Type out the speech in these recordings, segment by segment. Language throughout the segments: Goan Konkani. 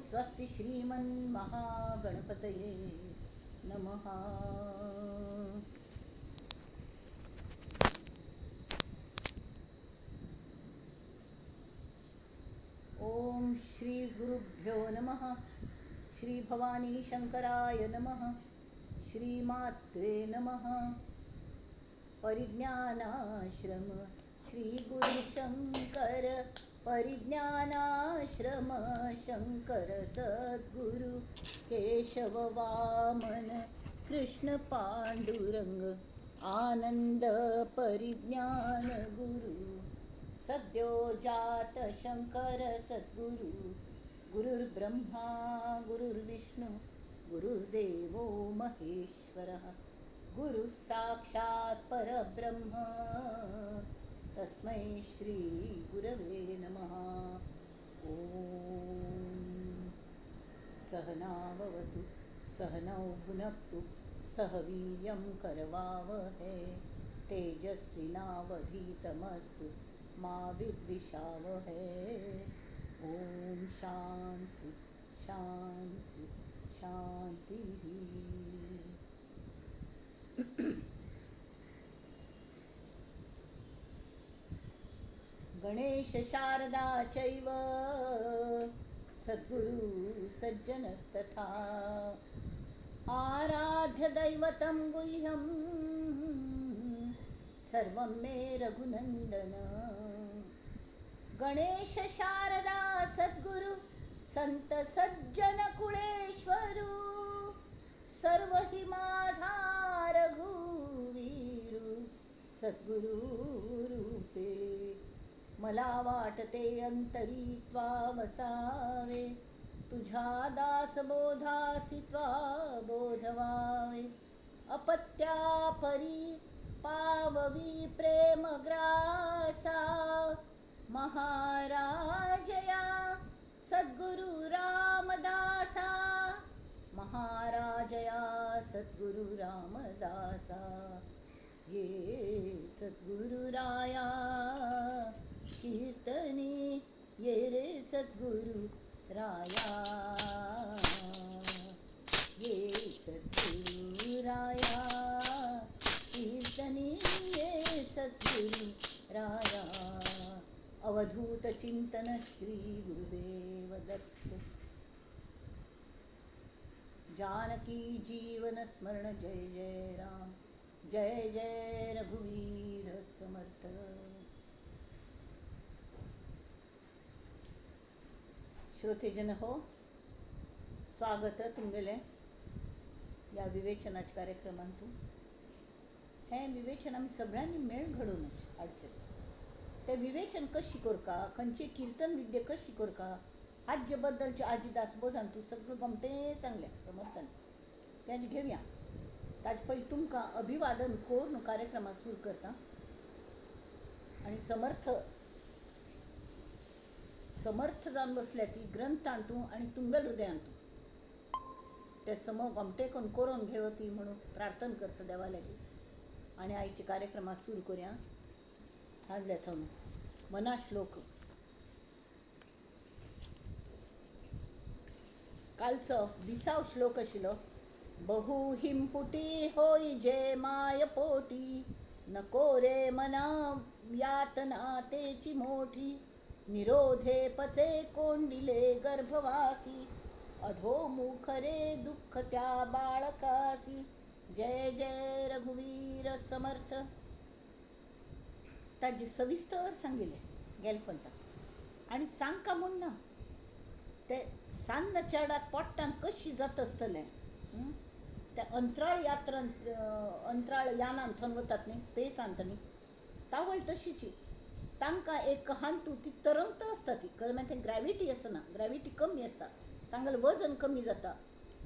स्वस्ति श्रीमन्महागणपतये नमः. ओम श्री गुरुभ्यो नमः. श्री भवानी शंकराय नमः. श्रीमात्रे नमः. परिज्ञानाश्रम श्री गुरु शंकर, परिज्ञानाश्रम शंकर सद्गुरु केशव वामन कृष्ण पांडुरंग आनंद परिज्ञान गुरु सद्यो जात शंकर सद्गुरु. गुरुर्ब्रह्मा गुरुर्विष्णु गुरुर्देवो महेश्वरः. गुरु साक्षात् परब्रह्म तस्मै श्री गुरवे नमः. ॐ सहनाववतु सहनौ भुनक्तु सह वीर्यं करवावहै. तेजस्विनावधीतमस्तु मा विद्विषावहै. ॐ शांती शांती शांती. गणेश शारदा चैव सद्गुरु सज्जनस्तथा. आराध्य दैवतं गुह्यं सर्वं मे रघुनंदन. गणेश शारदा सद्गुरु संत सज्जन कुळेश्वरू. सर्व हि माझा रघुवीरू सद्गुरु रूपे. मला वाटते अंतरी त्वा वसावे, तुझ्या दासबोधासी त्वा बोधवावे. अपत्या परी पाववी प्रेमग्रासा, महाराजया सद्गुरु रामदासा. महाराजया सद्गुरु रामदासा. ये सद्गुरुराया कीर्तनी ये रे सद्गुरु राया. ये सद्गुरुराया कीर्तनी ये सद्गुरु राया. अवधूत चिंतन श्री गुरुदेव दत्त. जानकी जीवन स्मरण जय जय राम जय जय रघुवीर समर्थ. श्रोतेजन हो, स्वागत तुमगेलें ह्या विवेचनाच्या कार्यक्रमांतून. हें विवेचन आमी सगळ्यांनी मेळ घडोवन हाडचें आसा. तें विवेचन कशें करका, खंयची किर्तन विद्या कशी करका हाजे बद्दलचे आजी दासबोधान तूं सगळें गोमटें सांगलें समर्थान, तेंच घेवया. ताजे पयलीं तुमकां अभिवादन करून कार्यक्रमा सुरू करता. आनी समर्थ समर्थ जावन बसल्या ती ग्रंथांतू आनी तुमगेल्या हृदयांतू ते सम गोमटे करून करून घेवती म्हणून प्रार्थना करता देवा लागीं. आनी आयचे कार्यक्रमा सुरू करुया. हाडल्या थंय मना श्लोक कालचो विसाव श्लोक आशिल्लो. बहु हिमपुटी होई जे my पोटी, नको रे मना यातना तेची मोठी. निरोधे पचे कोंडिले गर्भवासी, अधोमुख रे दुःख त्या बाळकासी. जय जय रघुवीर समर्थ. ताजे सविस्तर सांगिल्लें गेले पंता. आनी सांगका म्हूण ना, ते सान्न चेडाक पोट्टांत कशी जाता आसतलें. त्या अंतराळ यात्रांत, अंतराळ यानान थंय वतात न्ही, स्पेसांत न्ही, तावळ तशीची. तांकां एक हांतू ती तरंगता आसता ती, कळ्ळें, तें ग्रॅविटी आसना, ग्रॅविटी कमी आसता, तांगेलें वजन कमी जाता,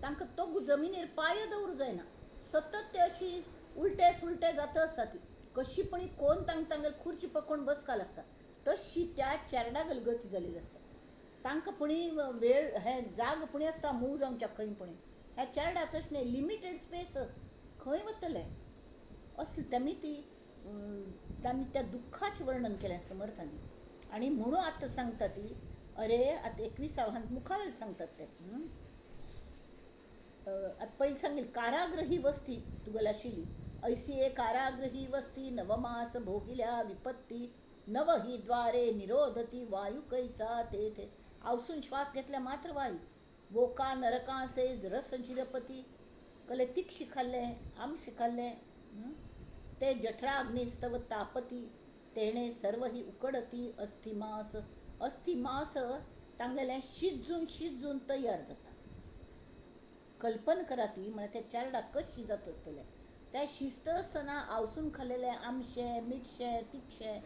तांकां तो जमनीर पांय दवरूंक जायना, सतत ते अशी उलटे सुलटे जाता आसता ती. कशी पण कोण तांकां तांगेले खुर्ची पकोवन बसका लागता, तशी त्या चेरडागेली गती जाल्ली आसता. तांकां पुणी वेळ हे जाग पुणी आसता मूव जावच्या खंय पुणी. ह्या चेरडा तशें न्ही, लिमिटेड स्पेस, खंय वतले असले तेमी ती तांणी त्या दुख्खाचें वर्णन केलें समर्थांनी. आनी म्हणून आतां सांगता ती अरे आतां 21व्या मुखावेल सांगतात ते. आतां पयलीं सांगील कारागृही वस्ती तुगेली आशिल्ली, ऐसी एक कारागृही वस्ती नवमास भोगिल्या विपत्ती नव ही द्वारे निरोधती वायू कैचा तेथे. आवसून श्वास घेतल्या मात्र वायू. वोका नरकांसे रस जिरपती, कले तीक्षी खाल्लें आमशी खाल्लें ते जठराग्निस्तव तापती तेणे सर्व ही उकडती अस्थिमास. अस्थिमास तांगेलें शिजून शिजून तयार जाता. कल्पना करा ती म्हळ्यार ते चेरडाक कशी जाता आसतलें. तें शिजता आसतना आवसून खाल्लेलें आमशें मिटशें तिखशें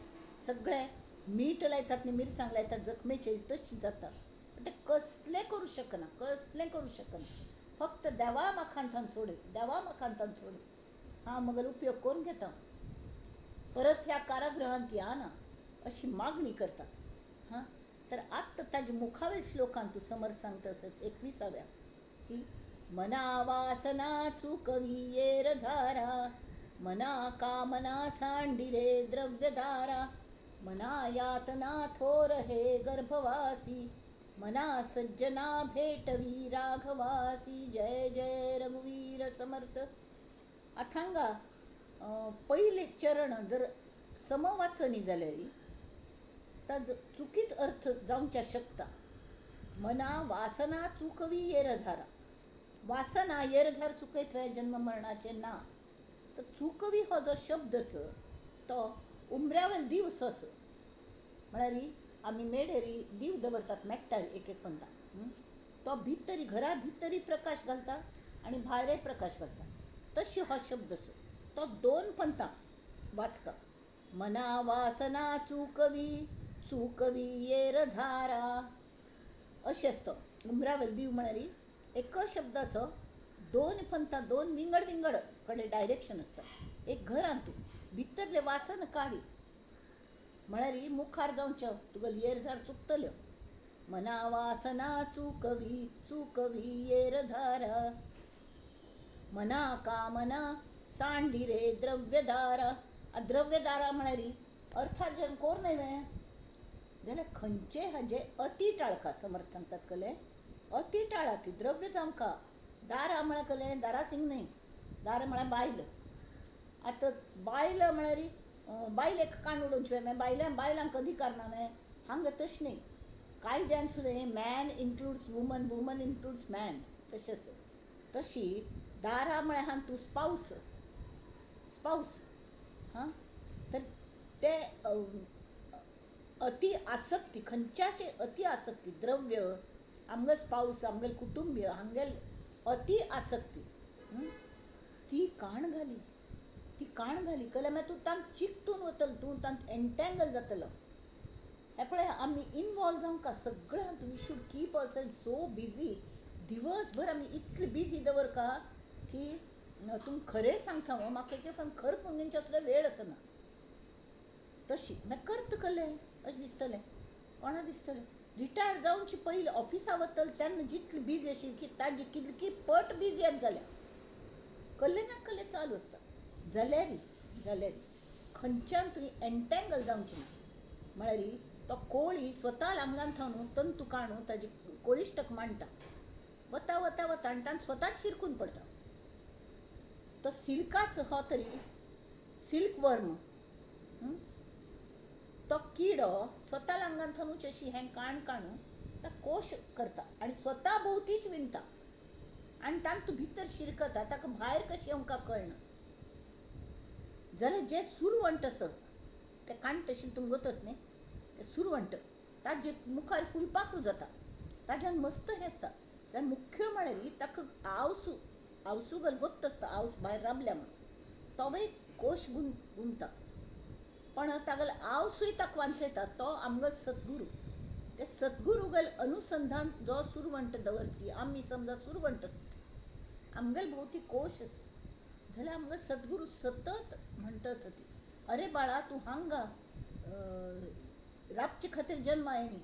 सगळें मीठ लायतात न्ही मिरसांग लायतात जखमेचेर तशी जाता. पण तें कसलें करूं शकना, कसलें करूं शकना. फक्त देवा म्हाका सोडय, देवा म्हाका सोडय, हांव म्हगेलो उपयोग करून घेता, परत ह्या कारागृहांत या ना अशी मागणी करता. हां, तर आत्तां ताजे मुखावेल श्लोकान तूं समर्थ सांगता आसत 21व्या की मना वासना चुकवी येर झारा, मना कामना सांडिरे द्रव्यधारा, मना यातना थोर हे गर्भवासी, मना सज्जना भेटवी राघवासी. जय जय रघुवीर समर्थ. आतां हांगा पयलें चरण जर सम वाचनी जाल्यार ताजो चुकीच अर्थ जावच्या शकता. मना वासना चुकवी येरझारा, वासना येरझार चुकयत जन्म मरणाचें ना. तर चुकवी हो जो शब्द आसा तो उमऱ्यावेल दीव असो आसा. म्हळ्यार आमी मेडेरी दीव दवरतात मेट्टार एक एक पंता, तो भितरी घरा भितरी प्रकाश घालता आनी भायरय प्रकाश घालता. तशी हो शब्द आसा तो दोन पंथां वाचका. मना वासना चुकवी चुकवी येरझारा अशें आसता. उमरावेल दीव म्हळ्यार एका शब्दाचो दोन पंथां दोन विंगड विंगड कडेन डायरेक्शन आसता. एक घरांत भितरले वासन काडी म्हळ्यार मुखार जावच्यो तुगेलो येरझार चुकतल्यो. मना वासना चुकवी चुकवी येरझारा, मना कामना सांडिरे द्रव्यदारा. द्रव्यदारा म्हळ्यार अर्थार्जन कोर न्हय वे जाल्यार खंयचे हाजे अति टाळका. समर्थ सांगतात कले अति टाळा ती द्रव्य जावंका. दारा म्हळ्यार कले दारा सिंग न्हय, दारा म्हळ्यार बायल. आतां बायल म्हळ्यार बायलेक काण उडोवचें मागीर बायलां बायलांक अधिकार ना वे, हांगा तशें न्हय. कायद्यान सुद्दां man includes woman, woman includes man तशें आसा. तशी दारा म्हळ्यार हांगा तूं स्पावस, स्पावस हां, तर ते अति आसक्ती खंयच्याचे अति आसक्ती द्रव्य आमगेल स्पावस आमगेल कुटुंबीय हांगेल अति आसक्ती ती काण घाली, ती काण घाली कल्यार मागीर तूं तांक चिकटून वतलो, तूं तांक एन्टेंगल जातलो. हें पळय आमी इनवॉल्व जावंका सगळ्यांत. We should keep ourselves so busy. दिवसभर आमी इतले बिजी दवरका की तुमकां खरें सांगता हांव, म्हाका एक एक खर पुण्यांच्या सुद्दां वेळ आसना. तशी मागीर करता कलें अशें दिसतलें कोणा दिसतलें. रिटायर जावचे पयलीं ऑफिसा वतले तेन्ना जितली बिजी आशिल्ली की ताजी कितली पट बिजी जाल्या कल्ले ना कल्ले चालू आसता. जाल्यार जाल्यार खंयच्यान तुवें एन्टेंगल जावचें ना. म्हळ्यार तो कोळी स्वता आंगान थावन तंतू काडून ताजे कोळिश्टक मांडटा, वता वता वता आनी तांकां स्वताच शिरकून पडटा. तो सिल्काच हो तरी सिल्क वर्म तो किडो स्वता आंगान थावन अशी हें काण काडून तो कोश करता आनी स्वता भोंवतीच विणटा आनी तातूंत भितर शिरकता. ताका भायर कशें येवंक कळना. जाल्यार जें सुरवंट आसा तें कांट आशिल्लें तुमकां गोत आसा न्ही, तें सुरवंट ताजे मुखार फुलपाखरू जाता, ताज्यान मस्त हें आसता. जाल्यार मुख्य म्हळ्यार ताका आवसू, आवसू घाल गोत्त आसता, आवस भायर राबल्या म्हणून तोवूय कोश गुंता. पण तागेलो आवसूय ताका वांचयता तो आमगेलो सद्गुरू. ते सद्गुरू अनुसंधान जो सुरवंट दवरता की आमी समजा सुरवंट आसता, आमगेले भोंवती कोश आसा, जाल्यार आमगेलो सद्गुरू सतत म्हणटा आसा ती अरे बाळा तूं हांगा राबचे खातीर जन्म आयनी.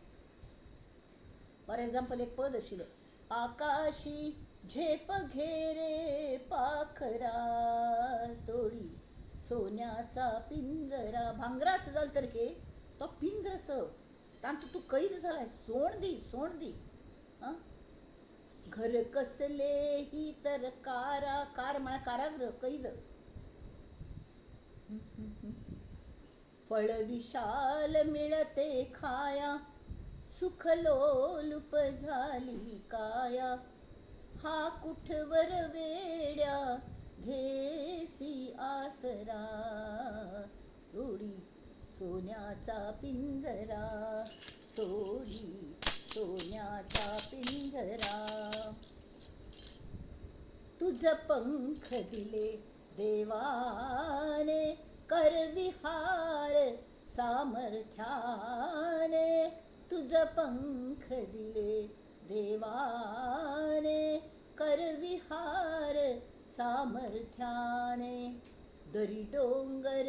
फॉर एग्जाम्पल एक पद आशिल्लें, आकाशी झेप घेरे पाखरा तोडी सोन्याचा पिंजरा. भांगराच जाल तर के तो पिंजर स तांतूं तूं कैद जालाय, सोण दी, सोण दी. आं, घर कसले ही तर कारा, कार म्हळ्यार कारागृह, कैद. फळ विशाल मिळते खाया, सुख लोलुप झाली काया, हा कुठवर वेड्या घेसी आसरा, सोडी सोन्याचा पिंजरा, सोडी सोन्याचा पिंजरा. तुझ पंख दिले देवाने, कर विहार सामर्थ्याने, तुझ पंख दिले देवाने, कर विहार सामर्थ्याने, दरी डोंगर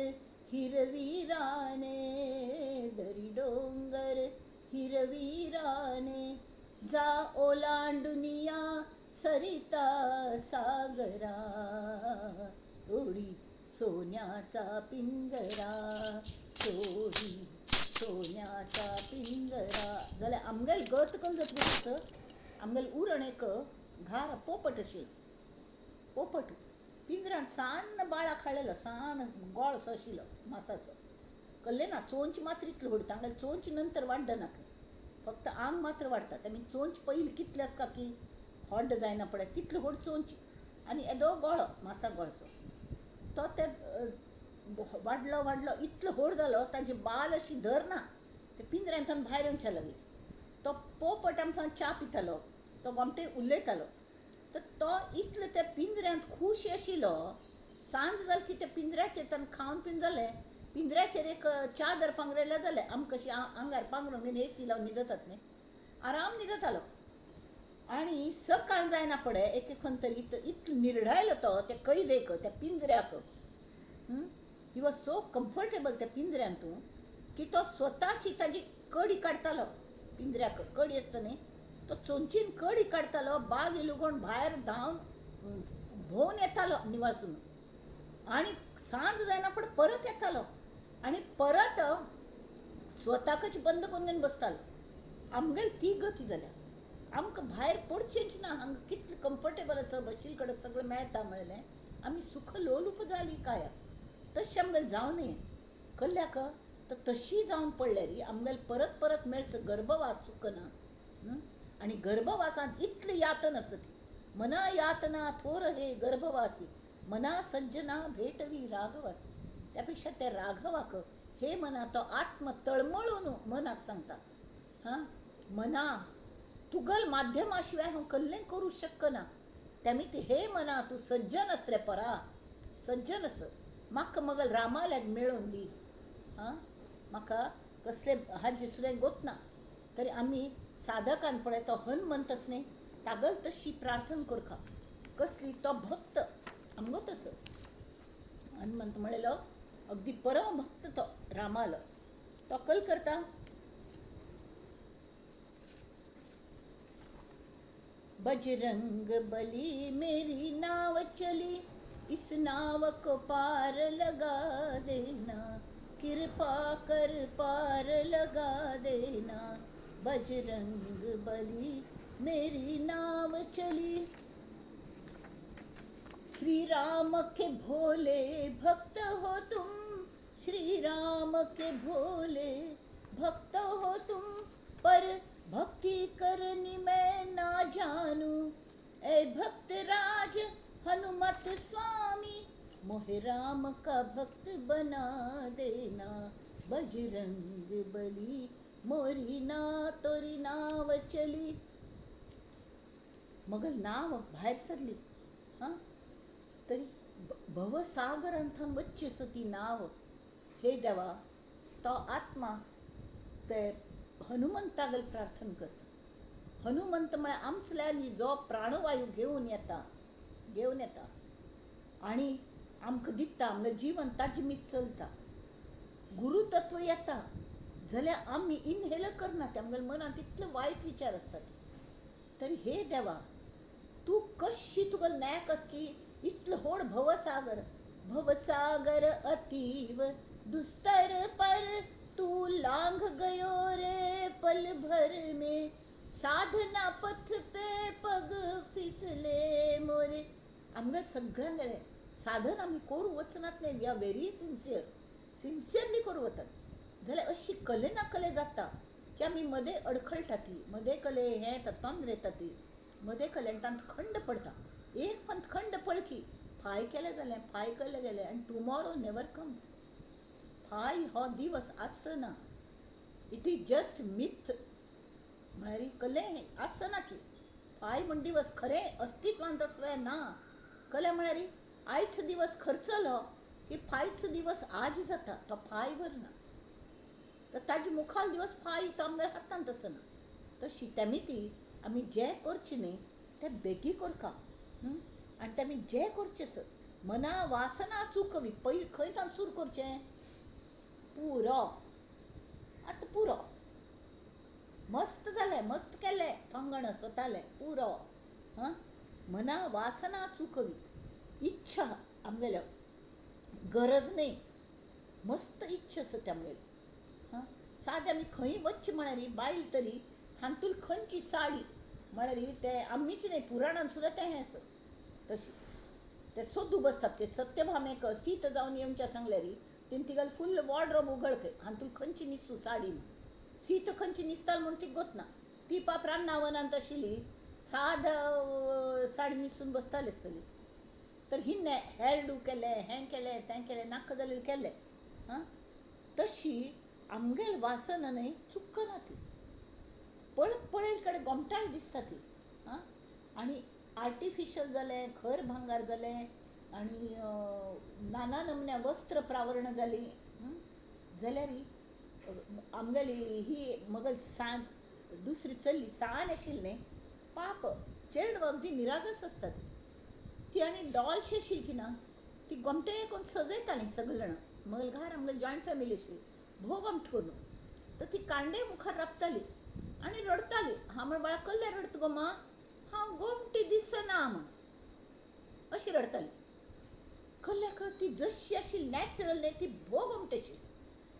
हिरवी राने, दरी डोंगर हिरवी राने, जा ओलांडुनिया सरिता सागरा, तोडी सोन्याचा पिंजरा, सोडी सोन्याचा पिंजरा. जाल्यार आमगेल गत कल जातली तसो आमगेल उरण एक घार पोपट आशिल्लो, पोपट पिंजऱ्यांत सान बाळाक हाडलेलो, सान गोळसो आशिल्लो मासाचो, कल्लें ना चोंच मात्र इतलो व्हड, तांगेले चोंच नंतर वाडना खंय, फक्त आंग मात्र वाडटा. तेमी चोंच पयलीं कितले आसता की होड जायना पळय तितलो व्हड चोंच आनी येदो गोळो मासा गोळसो, तो ते वाडलो वाडलो इतलो व्हड जालो ताजी बाल अशी धरना, ते पिंजऱ्यांतल्यान भायर येवचें लागली. तो पोपट आमचो च्या पितालो, तो गोमटे उलयतालो, तर तो इतलो त्या पिंजऱ्यांत खूश आशिल्लो. सांज जाली की त्या पिंजऱ्याचेर ताणें खावन पिवन जालें, पिंजऱ्याचेर एक चादर पांगरल्यार जालें, आमकां कशी आंगार पांगरून घेवन एसी लावन न्हिदतात न्ही, आराम न्हिदतालो. आनी सकाळ जायना पडे एक खंय तरी इतलो निर्डायलो तो त्या कैदेक, त्या पिंजऱ्याक. He was so comfortable त्या पिंजऱ्यांतू की तो स्वताची ताजी कडी काडटालो, पिंजऱ्याक कडी आसता न्ही, तो चोंचीन कडी काडटालो, बाग इलुगोण भायर धांवन भोंवन येतालो निवासून, आनी सांज जायना फुडें परत येतालो आनी परत स्वताकच बंद करून घेवन बसतालो. आमगेली ती गती जाल्या, आमकां भायर पडचेंच ना, हांगा कितलें कम्फर्टेबल आसा, बशील कडेन सगळें मेळटा म्हणलें आमी सुख लोलूप जाली काया. तशें आमगेलें जावं नये, कल्ल्याक तर तशी जावन पडल्यार आमगेले परत परत मेळचो गर्भवास चुकना. आनी गर्भवासांत इतली यातन आसा ती, मना यातना थोर हे गर्भवासी, मना सज्जना भेटवी राघवासी. त्या पेक्षा त्या राघवाक हे मना तो आत्म तळमळून मनाक सांगता, हां मना तुगल माध्यमा शिवाय हांव कल्लें करूं शकना, त्यामी हे मना तूं सज्जन आस रे परा, सज्जन आस, म्हाका मगल रामाल्याक मेळोवन दी. हां म्हाका कसले हाजे सुद्दां गोत ना, तरी आमी साधकान पळय तो हनुमंत आस न्ही, तागल तशी प्रार्थना करका, कसली तो भक्त आमगो तसो हनुमंत म्हणलेलो अगदी परम भक्त तो रामालो, तो कल करता बजरंग बली मेरी नाव चली, इस नाव को पार लगा देना, कृपा कर पार लगा देना, बजरंग बली मेरी नाव चली. श्री राम के भोले भक्त हो तुम, श्री राम के भोले भक्त हो तुम, पर भक्ति करनी मैं ना जानू, ए भक्त राज हनुमत स्वामी, मोहे राम का भक्त बना देना, बजरंग बली मोरी ना तोरी नाव चली. मगल नाव भायर सरली, हां तरी भवसागरांत वच्ची सो ती नाव. हे देवा, तो आत्मा ते हनुमंतागल प्रार्थना करता. हनुमंत म्हळ्यार आमचल्यांनी जो प्राणवायू घेवन येता, घेवन येता आनी आमकां दिता, आमगेलें जिवन ताजे मीत चलता. गुरुतत्व येता जाल्यार आमी इनहेल करना, ते आमगेल्या मनांत इतले वायट विचार आसतात. तरी हे देवा, तूं कशी तुका नॅक आस की इतलो व्हड भवसागर, भवसागर अतीव दुस्तर पर तू लांघ गयो रे पल भर में, साधना पथ पे पग फिसले मोरे. आमगे सगळ्यांक गेले साधन आमी करूं वचनात न्हय, we are very sincere, sincerely करूं वतात. जाल्यार अशी कले ना कले जाता की आमी मदें अडखळटा ती, मदें कले हें येता, तोंद्र येता ती, मदें कले आनी तांकां खंड पडटा. एक पण खंड पळकी फाय केलें जालें, फाय केलें गेलें, आनी टुमोरो नेवर कम्स. फाय हो दिवस आसना, it is just myth. म्हळ्यार कले आसनाची फाय म्हण दिवस खरें अस्तित्वांत आसलें ना. कले म्हळ्यार आयच दिवस खर्चलो की फायच दिवस आज जाता, तो फाय वरना. तर ताजे मुखार दिवस फाय तो आमगे हातांत आसना. तशी तेमी आमी जें करचें न्हय तें बेगी करका. आनी तेमी जें करचें सर मना वासना चुकवी. पयलीं खंय तांकां सुरू करचें? पुरो, आतां पुरो, मस्त जालें, मस्त केलें, थोंगण स्वतालें, पुरो. हां, मना वासना चुकवी. इच्छा आमगेल्यो गरज न्हय, मस्त इच्छा आसा ती आमगेली. हां, सादें आमी खंय वचचें म्हळ्यार बायल तरी हातूंत खंयची साडी म्हळ्यार तें आमीच न्हय, पुराणान सुद्दां तें हें आसा. तशी ते सोदू बसतात की सत्यभामेक सीत जावन येवचें सांगल्यार तेणें तिगेलो फुल्ल वॉर्डरोब उगड खंय, हातूंत खंयची न्हिसू साडी म्हूण. सीत खंयची न्हिसताली म्हूण ती गोतना. ती पाप रान्नावनांत आशिल्ली, साद साडी न्हिसून बसताली आसतली. तर हिणें हेअरडू केलें, हें केलें, तें केलें, नाका जालें केलें. हां, तशी आमगेल वासना न्हय चुकना ती, पळयल कडेन गोमटाय दिसता ती. आं, आनी आर्टिफिशल जालें, खर भांगार जालें, आनी नाना नमन्या वस्त्र प्रावरण जालीं जाल्यार आमगेली ही मगल सान दुसरी चली सान आशिल्ली न्हय, पाप चेडवां अगदी निरागस आसता ती. ती आनी डॉलशी आशिल्ली की ना, ती गोमटे करून सजयताली सगळे जाणां. मगल घर आमगेली जॉयंट फॅमिली आशिल्ली, भोव गोमट करून. तर ती कांडे मुखार राबताली आनी रडताली. हांव म्हण बाळा कसलें रडटा गो मां? हांव गोमटी दिसना म्हण अशी रडताली. कल्ल्याक ती जशी आशिल्ली नॅचरल न्हय, ती भोव गोमटी आशिल्ली.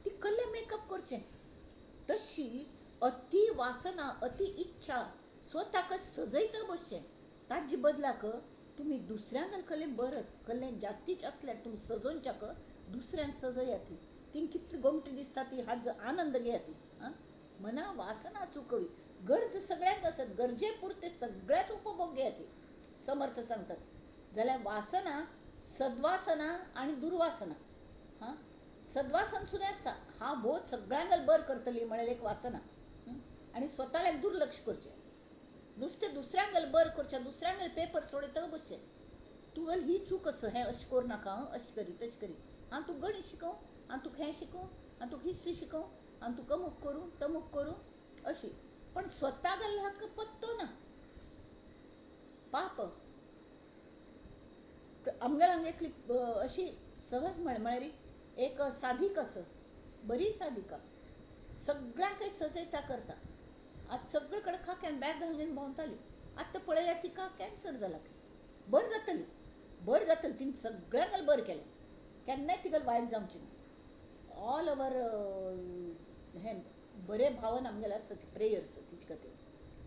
ती कल्ले मेकअप करचें. तशी अति वासना, अति इच्छा स्वताकच सजयता बसचें. ताजे बदलाक तुमी दुसऱ्यांक कल्लें बरं कल्लें जास्तीच आसल्यार तुमी सजोवच्याक दुसऱ्यांक सजयात. ती कितली गोमटी दिसता ती हाजो आनंद घेयात. आं, मना वासना चुकवी. गरज सगळ्यांक आसत, गरजे पुरते सगळ्याच उपभोग घेयात, समर्थ सांगतात. जाल्यार वासना सद्वासना आनी दुर्वासना. हां, सद्वासन सुद्दां आसता, हांव भोव सगळ्यांक बरं करतली म्हळ्यार एक वासना. आनी स्वताक दुर्लक्ष करचें, नुस्तें दुसऱ्यांक बरं करचें, दुसऱ्यांक पेपर सोडयता बसचें. तूं ही चूक आसा, हें अशें करूं नाका, अशें करी तशें करी, हांव तुका गणीत शिकोवं, हांव तुका हें शिकोवं, हांव तुका हिस्ट्री शिकोवं, हांव तुका अमूक करूं तमूक करूं अशी. पण स्वता गेल्ल्याक पत्तो ना पाप. आमगेल्या हांगा एकली अशी सहज म्हळ्यार एक साधिका आसा, बरी साधिका, सगळ्यांकय सजयता करता. आतां सगळे कडेन खाक्यान बॅग घालून भोंवताली. आतां पळयल्यार तिका कॅन्सर जाला. बरें जातली, बरें जातली, तिणें सगळ्यांक बरें केलें, केन्नाय तिका वायट जावचें ना. ऑल ओवर हें बरें भावन आमगेलें आसता, प्रेयर्स तिचे खातीर.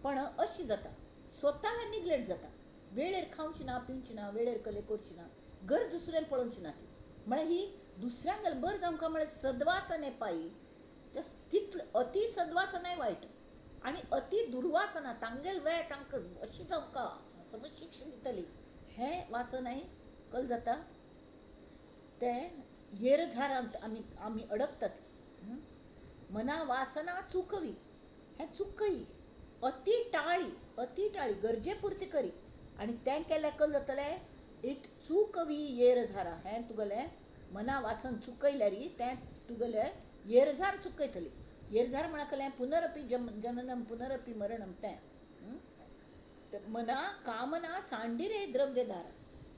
पण अशी जाता, स्वताक निग्लेक्ट जाता, वेळेर खावची ना, पिवची ना, वेळेर कले करची ना, गरज सुद्दां पळोवची ना ती. म्हळ्यार ही दुसऱ्यांक बरें जावंक म्हळ्यार सद्वासने पायी तितलें अति सद्वासनाय वायट आनी अति दुर्वासना, तांगेल वेळ तांकां अशी जावंका समज शिक्षण दितली, हें वासनाय कल जाता. तें येरझारांत आमी आमी अडकतात. मना वासना चुकवी, हें चुकयी, अति टाळी, अति टाळी, गरजे पुरती करी. आनी तें केल्यार कल जातलें, it चुकवी येरझारा, हें तुगेलें मना वासन चुकयल्यार तें तुगेलें येरझार चुकयतली. येरझार म्हळ्यार कलें पुनरपी जननम पुनरपी मरणम. तें मना कामना सांडिरे द्रव्यधारा,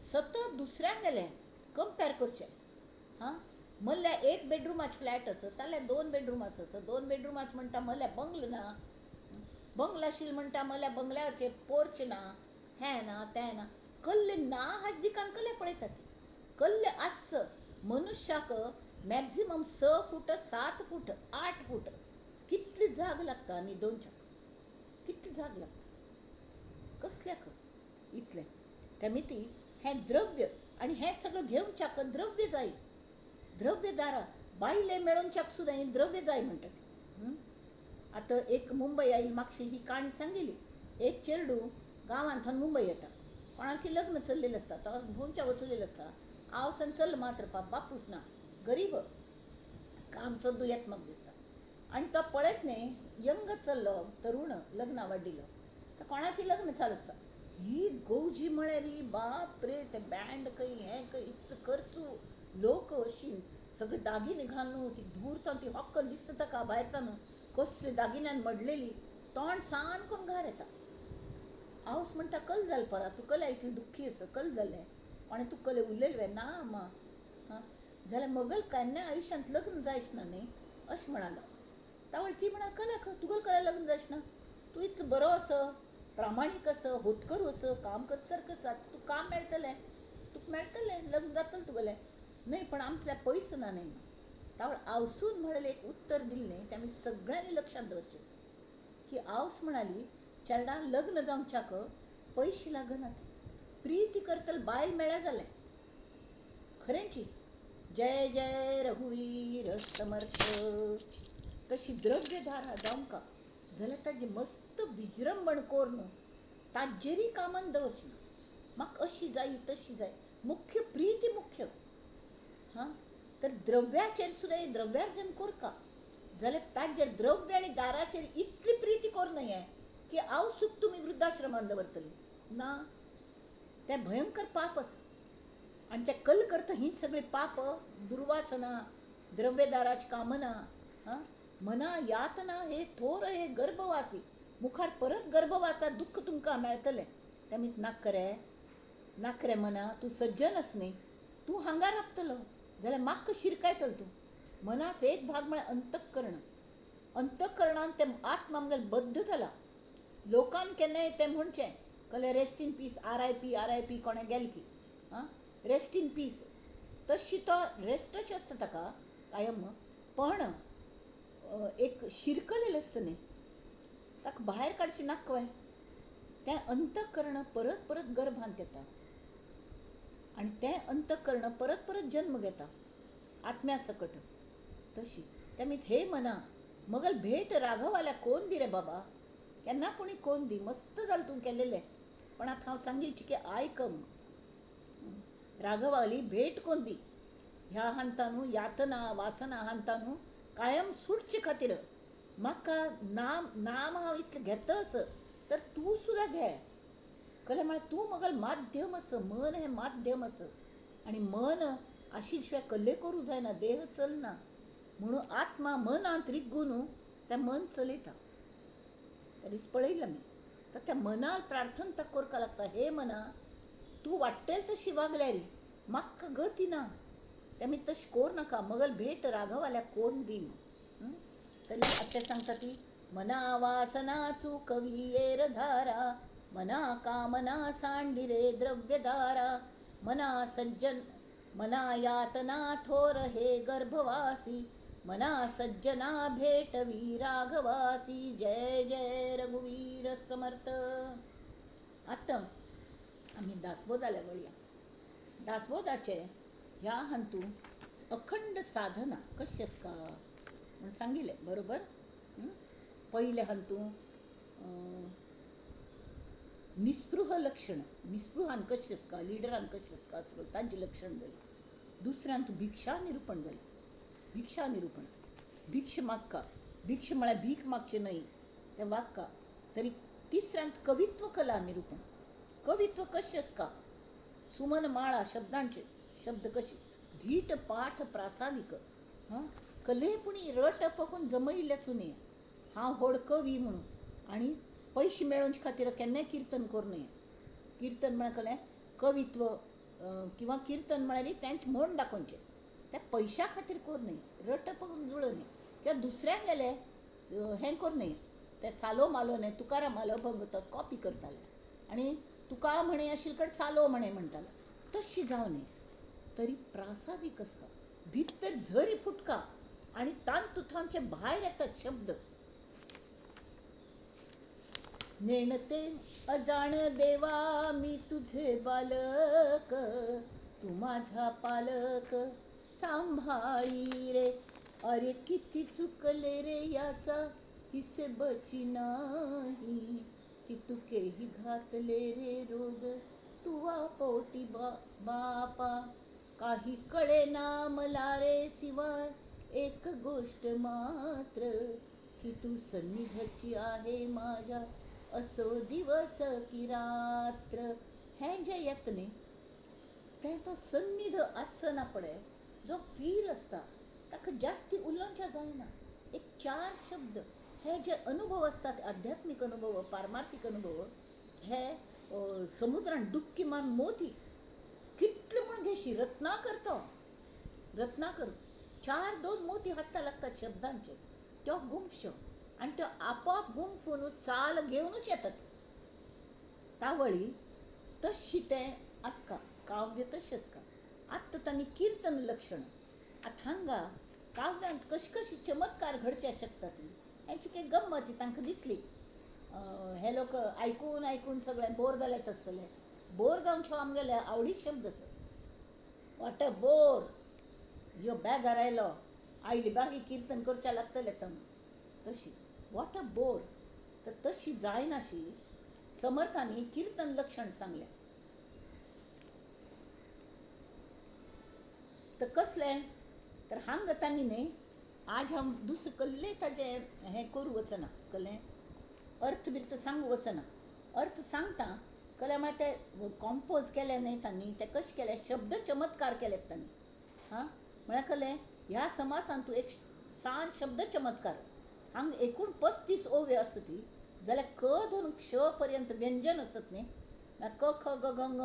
सतत दुसऱ्यांक गेलें कंपेर करचें. हां, म्हणल्यार एक बेडरुमाच फ्लॅट आसत जाल्यार दोन बेडरुमाच आसत, दोन बेडरुमाच म्हणटा म्हणल्यार बंगलो ना, बंगलो आशिल्लो म्हणटा म्हणल्यार बंगल्याचेर पोर्च ना, हें ना तें ना, कल्ले ना हाज दिकान कल्ले पळयतात. कल्ले आस मनुष्याक मॅक्झिमम 6 फूट 7 फूट 8 फूट कितली जाग लागता आनी दोनच्याक कितली जाग लागता कसल्याक इतलें. त्यामिती हें द्रव्य आनी हें सगळें घेवच्याक द्रव्य जाय, द्रव्य दारा बायले मेळोवच्याक सुद्दां हें द्रव्य जाय म्हणटा ती. आतां एक मुंबय आयली मातशी ही काणी सांगिल्ली. एक चेरडू गांवांतल्यान मुंबय येता, कोणाकी लग्न चल्लेलें आसता, तो भोंवच्या वचलेलो आसता. आवसान चल मात्र बापूस ना, गरीब काम सोदू येत म्हाका दिसता. आनी तो पळयत न्ही यंग चल्लो तरुण लग्ना वाडिल्लो, तर कोणाकी लग्न चालू आसता. ही गौजी म्हळ्यार ही बाप रे, ते बँड खंय हें खंय इतलो खर्चू, लोक अशी सगळे दागिने घालून ती धूर ती होक्कल दिसता ताका भायर न्हू कसले दागिन्यान मडलेली, तोंड सान करून घार येता. आवस म्हणटा कल जालें परा, तूं कले इतलें दुख्खी आसा, कल जालें कोणें तूं कले उलयलें ना आमा हां जाल्यार मगल केन्ना आयुश्यांत लग्न जायच ना न्ही अशें म्हणालो. तावळ ती म्हणा कल्याक तुगेलें कल्या लग्न जायच ना, तूं इतलो बरो आसा, प्रामाणीक आसा, होतकरू आसा, काम करता सारको आसा, तुका काम मेळटलें, तुका मेळटलें, लग्न जातलें तुगेलें. न्हय पण आमचें पयसो ना न्ही. तावळ आवसून म्हणलें एक उत्तर दिलें न्ही तें आमी सगळ्यांनी लक्षांत दवरचें आसा की आवस म्हणाली चेरडां लग्न जावच्याक पयशे लागनात, प्रिती करतले बायल मेळ्ळ्या जालें. खरेंची जय जय रघुवीर समर्थ. तशी द्रव्यधारा जावंका जाल्यार ताजी मस्त विजृंभण करून ताजेरय कामान दवरचें ना, म्हाका अशी जाय तशी जाय, मुख्य प्रिती मुख्य. हां तर द्रव्याचेर सुद्दां द्रव्यार्जन करका जाल्यार ताजेर द्रव्य आनी दाराचेर इतली प्रिती करूं नये की आवसूक तुमी वृद्धाश्रमान दवरतली ना, तें भयंकर पाप आसा. आनी तें कल करता ही सगळीं पाप, दुर्वासना, द्रव्यदाराची कामना, हां मना यातना हे थोर हे गर्भवासी, मुखार परत गर्भवासा दुख्ख तुमकां मेळटलें. तेमी नाकरे नाकरे मना, तूं सज्जन आस न्ही, तूं हांगा राबतलो जाल्यार म्हाका शिरकायतलो तूं. मनाच एक भाग म्हळ्यार अंतःकरण, अंतःकरणान तें आत्मा आमगेलो बद्ध जाला. लोकान केन्नाय तें म्हणचें कले rest in peace, R I P R I P कोणें गेलें की आं रेस्ट इन पीस, तशी तो रेस्टच आसता ताका कायम, पण एक शिरकलेलें आसता न्ही ताका भायर काडचें नाका. तें अंतःकरण परत परत गर्भांत येता आनी तें अंतःकरण परत परत जन्म घेता आत्म्या सकट. तशी तेमी हे मना मगल भेट राघवाल्या कोण दी रे बाबा, केन्ना पुणी कोण दी, मस्त जालें तूं केलेलें, पण आतां हांव सांगीची की आयकम राघवाली भेट कोण दी. ह्या हांतानू यातना वासना हांतानू कायम सुटचे खातीर म्हाका नाम नाम हांव इतलें घेता आस तर तूं सुद्दां घे. कलें म्हळ्यार तूं मगल माध्यम आसा, मन हें माध्यम आसा आनी मन आशिल्ले शिवाय कल्ले करूं जायना, देह चलना. म्हणून आत्मा मनांत रिगून तें मन चलयता. त्या दीस पळयलें आमी. तर त्या मनाक प्रार्थना ताका करपाक लागता, हे मना तूं वाडटेल तशी वागल्यार म्हाका गती ना, तें आमी तशें कोर नाका, मगल भेट राघवाल्या कोण दी. तरी आत्या सांगता ती मना वासना चुकवी येर धारा, मना कामना सांडिरे द्रव्यदारा, मना सज्जन मना यातना थोर हे गर्भवासी, मना सज्जना भेटवी राघवासी. जय जय रघुवीर समर्थ. आतां आमी दासबोधाल्या वळया. दासबोधाचे ह्या हातूंत अखंड साधना कशी आसता म्हूण सांगिल्लें बरोबर. पयलें हातूंत निस्पृह लक्षण, निस्पृहान कशें आसता, लिडरान कशें आसता सगळें तांचें लक्षण जालें. दुसऱ्यांत भिक्षा निरुपण जालें. भिक्षा निरुपण, भिक्ष मागका, भिक्ष म्हळ्यार भीक मागचें न्हय तें वागका. तरी तिसऱ्यांत कवित्व कला निरुपण, कवित्व कशें आसता, सुमन माळा शब्दांचे शब्द कशे, धीट पाठ प्रासादिक, हां कले पुणी रट पकून जमयिल्लें आसूं नये हांव व्हड कवी म्हणून आनी पयशे मेळोवचे खातीर केन्नाय किर्तन करूं नये. किर्तन म्हळ्यार कलें कवित्व किंवा किर्तन म्हळ्यार तेंच म्हण दाखोवचें, त्या पयशां खातीर करूं नये, रट पकून जुळोवं नये किंवा दुसऱ्यांक गेलें हें करूं नये. ते सालो मालो न्हय तुकारामालो अभंग तो कॉपी करताले आनी तुका म्हणे आशिल्ले कडेन सालो म्हणे म्हणटाले, तशी जावं नये. तरी प्रासादीक आसता, भितर झरी फुटका आनी तांतूंतल्यानचे भायर येतात शब्द. नेणते अजाण देवा मी तुझे बालक, तू माझा पालक सांभाळी रे. अरे किती चुकले रे याचा हिशेबची नाही, की तुकेही घातले रे रोज तुवा पोटी बापा. काही कळे ना मला रे सिवाय एक गोष्ट मात्र, की तू सन्निधची आहे माझ्या असो दिवस की रात्र. हें जें येता न्ही तें तो सन्निध आसना पळय जो फील आसता ताका जास्ती उलोवचें जायना. एक चार शब्द हे जे अनुभव आसतात आध्यात्मीक अनुभव, पारमार्थिक अनुभव, हे समुद्रान डुबकी मारून मोती कितले म्हूण घेशी रत्नाकर, तो रत्नाकर चार दोन मोती हाता लागतात शब्दांचे, त्यो गुमश्यो आनी त्यो आपोआप गुमफून चाल घेवनूच येतात. तावळी तशी तें आसता काव्य तशें आसता. आतां तांणी किर्तन लक्षण आतां हांगा काव्यांत कशी कशी चमत्कार घडचे शकता ती हेंची काही गम्मत तांकां दिसली. हे लोक आयकून आयकून सगळे बोर जाल्यात आसतले. बोर जावन शो आमगेले आवडी शब्द आसा, what a bore, यो बेजार आयलो आयली बागी किर्तन करचें लागतलें तम तशी what a bore. तर तशी जायनाशी समर्थांनी किर्तन लक्षण सांगलें. तर कसलें तर हांगा तांणी न्ही आज हांव दुसरें कसलें ताजें हें करूं वचना, कसलें अर्थ बिर्थ सांगू वचना. अर्थ सांगता कल्यार मागीर ते कॉम्पोज केले न्ही तांणी, ते कशें केले शब्द चमत्कार केले तांणी. हां म्हळ्यार कसलें ह्या समासान तूं एक सान शब्द चमत्कार. हांगा एकूण 35 ओव्यो आसता ती जाल्यार क धरून क्ष पर्यंत व्यंजन आसत न्ही. क ख ग घ ङ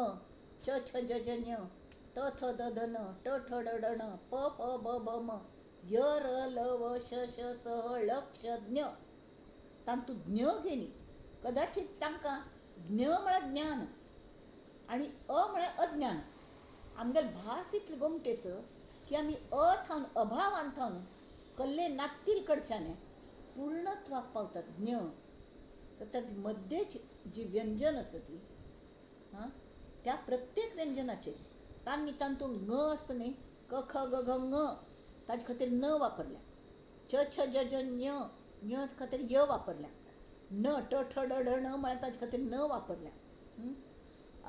च छ ज ज ञ त थ the ध न ट ठ ड ढ ण प फ ब भ म य र ल व श श स ह ळ क्ष ज्ञ. तातूंत ज्ञ घेनी कदाचित तांकां ज्ञ म्हळ्यार ज्ञान आनी अ म्हळ्यार अज्ञान. आमगेले भास इतली गोमटेस की आमी अ थावन अभावान थावन कल्ले नात्तील कडच्यान पूर्णत्वाक पावतात ज्ञ. तर ताजे मद्देच जी व्यंजन आसा ती हां त्या प्रत्येक व्यंजनाचेर तांणी तातूंत ङ आसता न्ही क ख ग घ ङ ताजे खातीर न वापरल्या, च छ ज ज ञ ञ खातीर य वापरल्या, न ट ठ ड ढ ण म्हळ्यार ताजे खातीर न वापरल्या,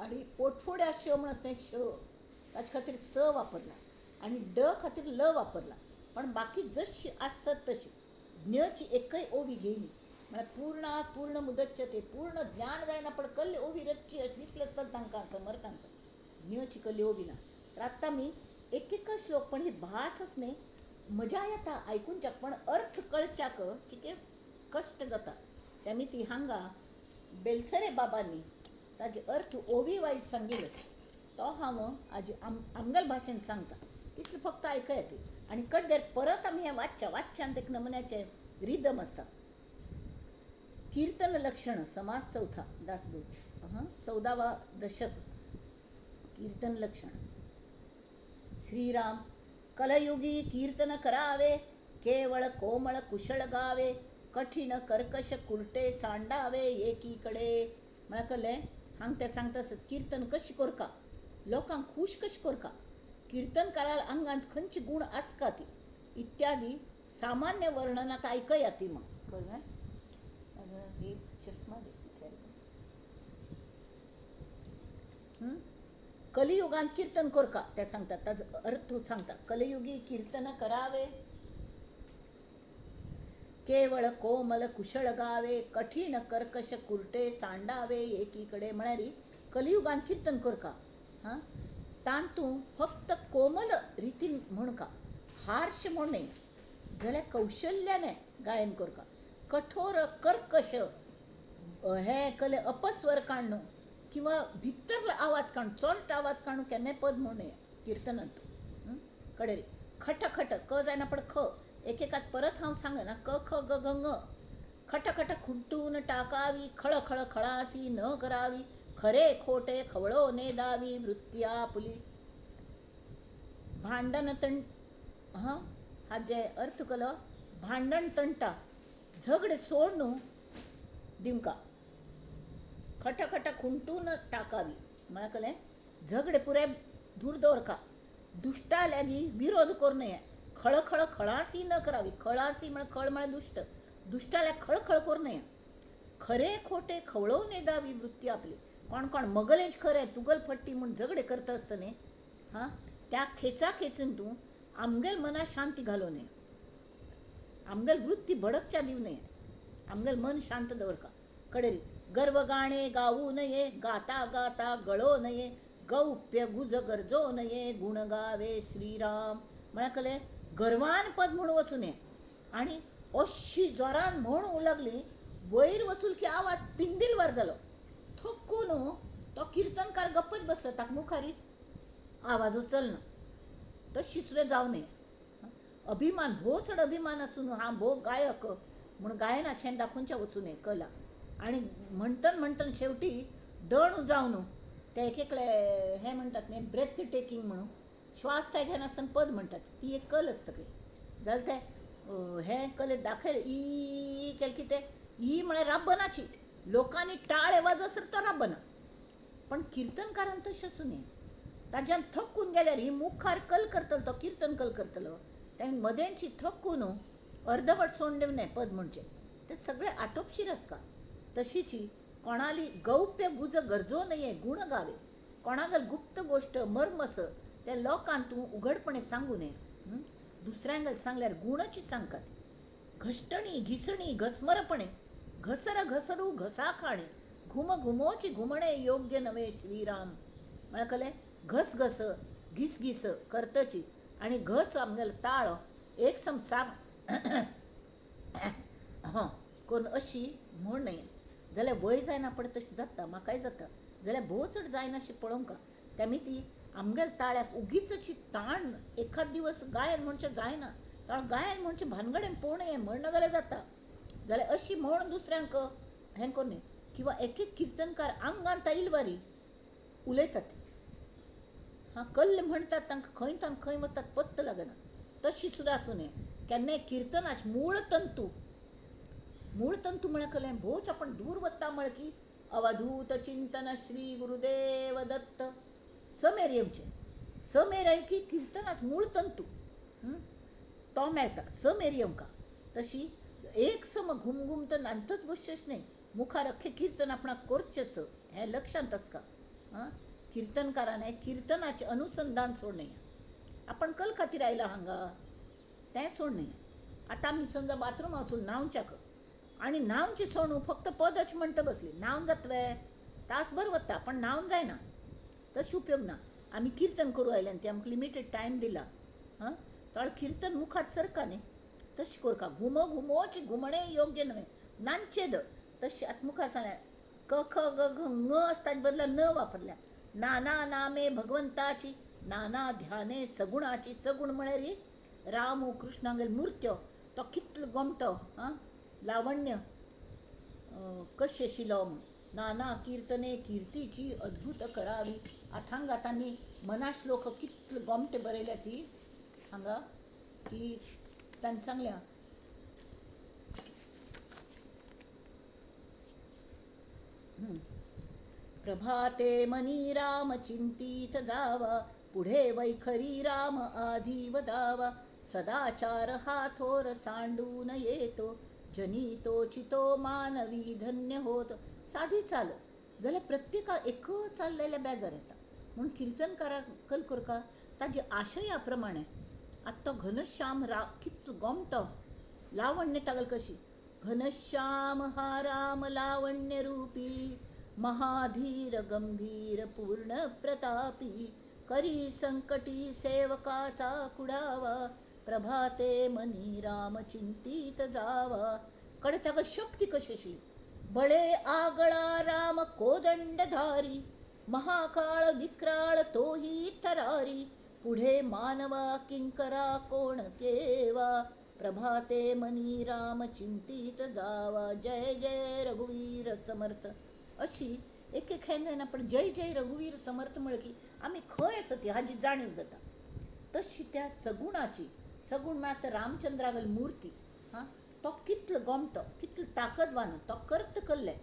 आनी पोटफुड्या श म्हण आसता श ताजे खातीर स वापरला आनी ड खातीर ल वापरला. पण बाकी जशी आसत तशी ज्ञची एकय ओवी घेयली म्हळ्यार पूर्णात पूर्ण मुदच्यते पूर्ण ज्ञान जायना पण कल्ली ओवी रच्ची अशें दिसलें आसता तांकां समर्थांक ज्ञची कल्ली ओवी ना. तर आतां आमी एक एक श्लोक पण ही भास आस न्ही मजा येता आयकुच्याक पण अर्थ कळच्याक चिके कश्ट जाता. ते आमी ती हांगा बेलसरे बाबांनी ताजे अर्थ ओवी वायज सांगिल्लो तो हांव आज आमगेले भाशेन सांगता तितलें फक्त आयकया ती आनी कड्डेर परत आमी हें वाचच्या वाचच्यान एक नमुन्याचें रिदम आसता. कीर्तन लक्षण समास चौथा दासबोध 14वा दशक कीर्तन लक्षण. श्रीराम कलयुगी कीर्तन करावे केवळ कोमळ कुशळ गावे कठीण कर्कश कुर्टे सांडावे एकीकडे. म्हळ्यार कळ्ळें हांगा तें सांगता आसत कीर्तन कशें करका लोकांक खूश कशें करका कीर्तनकाराल आंगांत खंयचे गूण आसका ती इत्यादी सामान्य वर्णनात आयकया ती. मग कळ्ळें एक चष्मा दे. कलियुगांत कीर्तन करका ते सांगतात ताजो अर्थ सांगता. कलियुगी कीर्तन करावे केवळ कोमल कुशळ गावे कठीण कर्कश कुर्टे सांडावे एकीकडे. म्हळ्यार कलियुगांत कीर्तन करका हां तातूंत फक्त कोमल रितीन म्हणका हार्श म्हूण न्ही जाल्यार कौशल्याने गायन करका. कठोर कर्कश हे कले अपस्वर काडून किंवा भितरलो आवाज काडून चोरट आवाज काडून केन्नाय पद म्हणू किर्तनांत. कडेर खट खट क जायना पण ख एक एकात परत हांव सांगना क ख ग घ ङ खट खट खुंटून टाकावी खळ खळ खळासी न करावी खरे खोटे खवळो ने दावी वृत्ती आपुली भांडण हां हाजे अर्थ केलो भांडण तंटा झगडे सोडून दिवका खटाखटा खुंटून टाकावी म्हळ्यार कळ्ळें झगडे पुराय दूर दवरका दुश्टा लागीं विरोध करूं नये खळखळ खळासी न करावी खळासी म्हळ्यार खळ म्हळ्यार दुश्ट दुश्टाल्या खळखळ करूं नये खरे खोटे खवळोवन येदावी वृत्ती आपली कोण कोण मगलेंच खरें तुगल फट्टी म्हूण झगडे करता आसतना न्ही हां त्या खेचा खेचून तूं आमगेल मनाक शांती घालूं नये आमगेल वृत्ती भडकच्या दिवं नये आमगेल मन शांत दवरका कडेन गर्व गाणे गाऊ नये गाता गाता गळो नये गौप्य गुज गरजो नये गुण गावे श्रीराम म्हळ्यार कळ्ळें गर्वान पद म्हूण वचूं नये आनी अशी जोरान म्हणूंक लागली वयर वचून की आवाज पिंदील वर जालो थकून तो किर्तनकार गप्पच बसलो ताका मुखारी आवाज उचलना तशी सुद्दां जावं नये अभिमान भोव चड अभिमान आसून हांव भोव गायक म्हूण गायनाचें दाखोवचें वचूं नये कला आनी म्हणटन म्हणटन शेवटी दण जावन ते एक एकले हें म्हणटात न्ही ब्रेथ टेकींग म्हणून श्वास ते घेनासतना पद म्हणटात ती एक कल आसता खंय जाल्यार ते हें कले दाखयलें ई केलें की तें ई म्हळ्यार राबनाची लोकांनी टाळे वाजसर तो राबना पण किर्तनकारान तशें आसूं नये ताज्यान थकून गेल्यार ही मुखार कल करतलो तो किर्तन कल करतलो तेणें मदेंची थकून अर्दवट सोडून दिवं नये पद म्हणचें तें सगळें आटोपशीर आसता तशीची कोणाली गौप्य गुज गरजो नये गुण गावे कोणागेल गुप्त गोश्ट मर्म आस ते लोकांक तूं उघडपणे सांगू नये दुसऱ्यांगेल सांगल्यार गुणची सांगका ती घश्टणी घिसणी घस्मरपणे घसर घसरू घसा खाणे घुम घुमोची घुमणे योग्य नव्हे श्रीराम म्हळ्यार कळ्ळें घस घस घिस घिस करतची आनी घस आमगेलो ताळो एक सम साप करून अशी म्हूण नये जाल्यार वय जायना पण तशें जाता म्हाकाय जाता जाल्यार भोव चड जायना अशें पळोवंक तेमी ती आमगेल्या ताळ्याक उगीच अशी ताण एखाद दिवस गायन म्हणचें जायना ताळ गायन म्हणचें भानगडेन पळोवं नये म्हणना जाल्यार जाता जाल्यार अशी म्हण दुसऱ्यांक हें करूं नये किंवा एक एक किर्तनकार आंगान आयिल्ले उलयतात हां कल्ल म्हणटात तांकां खंय तांकां खंय वतात पत्तो लागना तशी सुद्दां आसूं नये केन्नाय किर्तनाच मूळ तंतू मूळ तंतू म्हळ्यार कळ्ळें भोवच आपण दूर वता म्हळें की अवधूत चिंतन श्री गुरुदेव दत्त समेर येवचें समेर आयल की किर्तनाच मूळ तंतू तो मेळटा समेर येवंका तशी एक सम घुमघुम तर नांतच बसचेंच न्हय मुखार अख्खें किर्तन आपणाक करचेंच हें लक्षांत आसका आं किर्तनकारान किर्तनाचें अनुसंधान सोडूं नये आपण कल खातीर आयला हांगा तें सोडूं नये आतां आमी समजा बाथरुमा वचून न्हांवच्याक आनी न्हांवचें सोडून फक्त पदच म्हणटा बसली न्हांवन जातले तासभर वता पण न्हांवन जायना तशें उपयोग ना आमी किर्तन करूं आयले आनी ते आमकां लिमिटेड टायम दिला हां तो किर्तन मुखार सरका न्ही तशें करका घुमो घुमोची घुमणे योग्य न्हय नानचेद तशें आतां मुखार सांगलें क ख ग घ ङ आसता ताचे बदला न वापरल्या नाना नामे भगवंताची नाना ध्याने सगुणाची सगुण म्हळ्यार राम कृष्णागेल मुर्त्यो तो कितलो गोमटो आं लावण्य कशें आशिल्लो म्हूण नाना किर्तने किर्तीची अद्भुत करावी आतां हांगा तांणी मनाश्लोक कितले गोमटे बरयल्या ती हांगा की तांणी सांगल्या प्रभाते मनी राम चिंतीत जावा पुढे वैखरी राम आधी वदावा सदाचार हा थोर सांडून येतो जनितो चितो मानवी धन्य होत साधी चाल जाल्यार प्रत्येका एक चाललेल्या बेजार येता म्हूण किर्तनकाराक कल करका ताजे आशया प्रमाणे आतां तो घनश्याम रा कितलो गोमटो लावण्य तागेली कशी घनश्याम हा राम लावण्य रूपी महाधीर गंभीर पूर्ण प्रतापी करी संकटी सेवकाचा कुडावा प्रभाते मनी राम चिंतीत जावा कडे ताका शक्ती कशी अशी बळे आगळा राम कोदंडधारी महाकाळ विक्राळ तोही थरारी पुढे मानवा किंकरा कोण केवा प्रभाते मनी राम चिंतीत जावा जय जय रघुवीर समर्थ अशी एक एक जायना पण जय जय रघुवीर समर्थ म्हळें की आमी खंय आसा ती हाजी जाणीव जाता. तशी त्या सगुणाची सगूण म्हळ्यार आतां रामचंद्रागेली मुर्ती हां, तो कितलो गोमटो, कितलो ताकदवान, तो कर्त कल्ले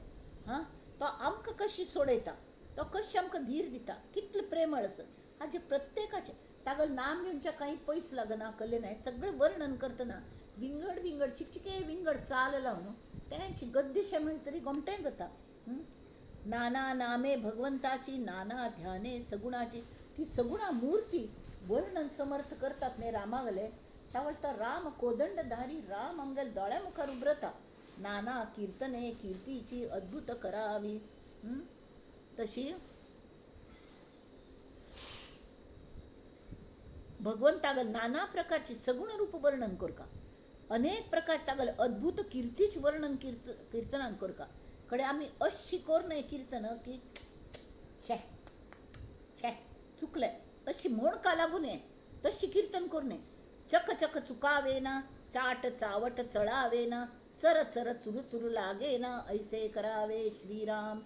हां, तो आमकां कशी सोडयता, तो कशी आमकां धीर दिता, कितलो प्रेमळ आसा हाजे प्रत्येकाचें तागेलें नाम घेवच्या कांय पयस लागना कल्लें ना. हें सगळें वर्णन करतना विंगड विंगड चिकचिके विंगड चाल लावन तेंच गद्यशें म्हणलें तरी गोमटें जाता. नाना नामे भगवंताची नाना ध्याने सगुणाची, ती सगुणा मूर्ती वर्णन समर्थ करतात न्ही रामागले. तावळ तो राम कोदंडधारी राम आमगेल्या दोळ्या मुखार उबरता. नाना कीर्तने कीर्तीची अद्भुत करावी. तशी भगवंतागल नाना प्रकारची सगुण रूप वर्णन करका, अनेक प्रकार तागल अद्भुत कीर्तीच वर्णन कीर्तनान करका. कडे आमी अशी कोर न्हय कीर्तन की शे शे चुकले अशी म्हणका लागू नये, तशी कीर्तन करू नये. चक चक चुकावे ना, चाट चावट चळावे ना, चर चर चुरू चुरू लागे ना, ऐसे करावे श्रीराम.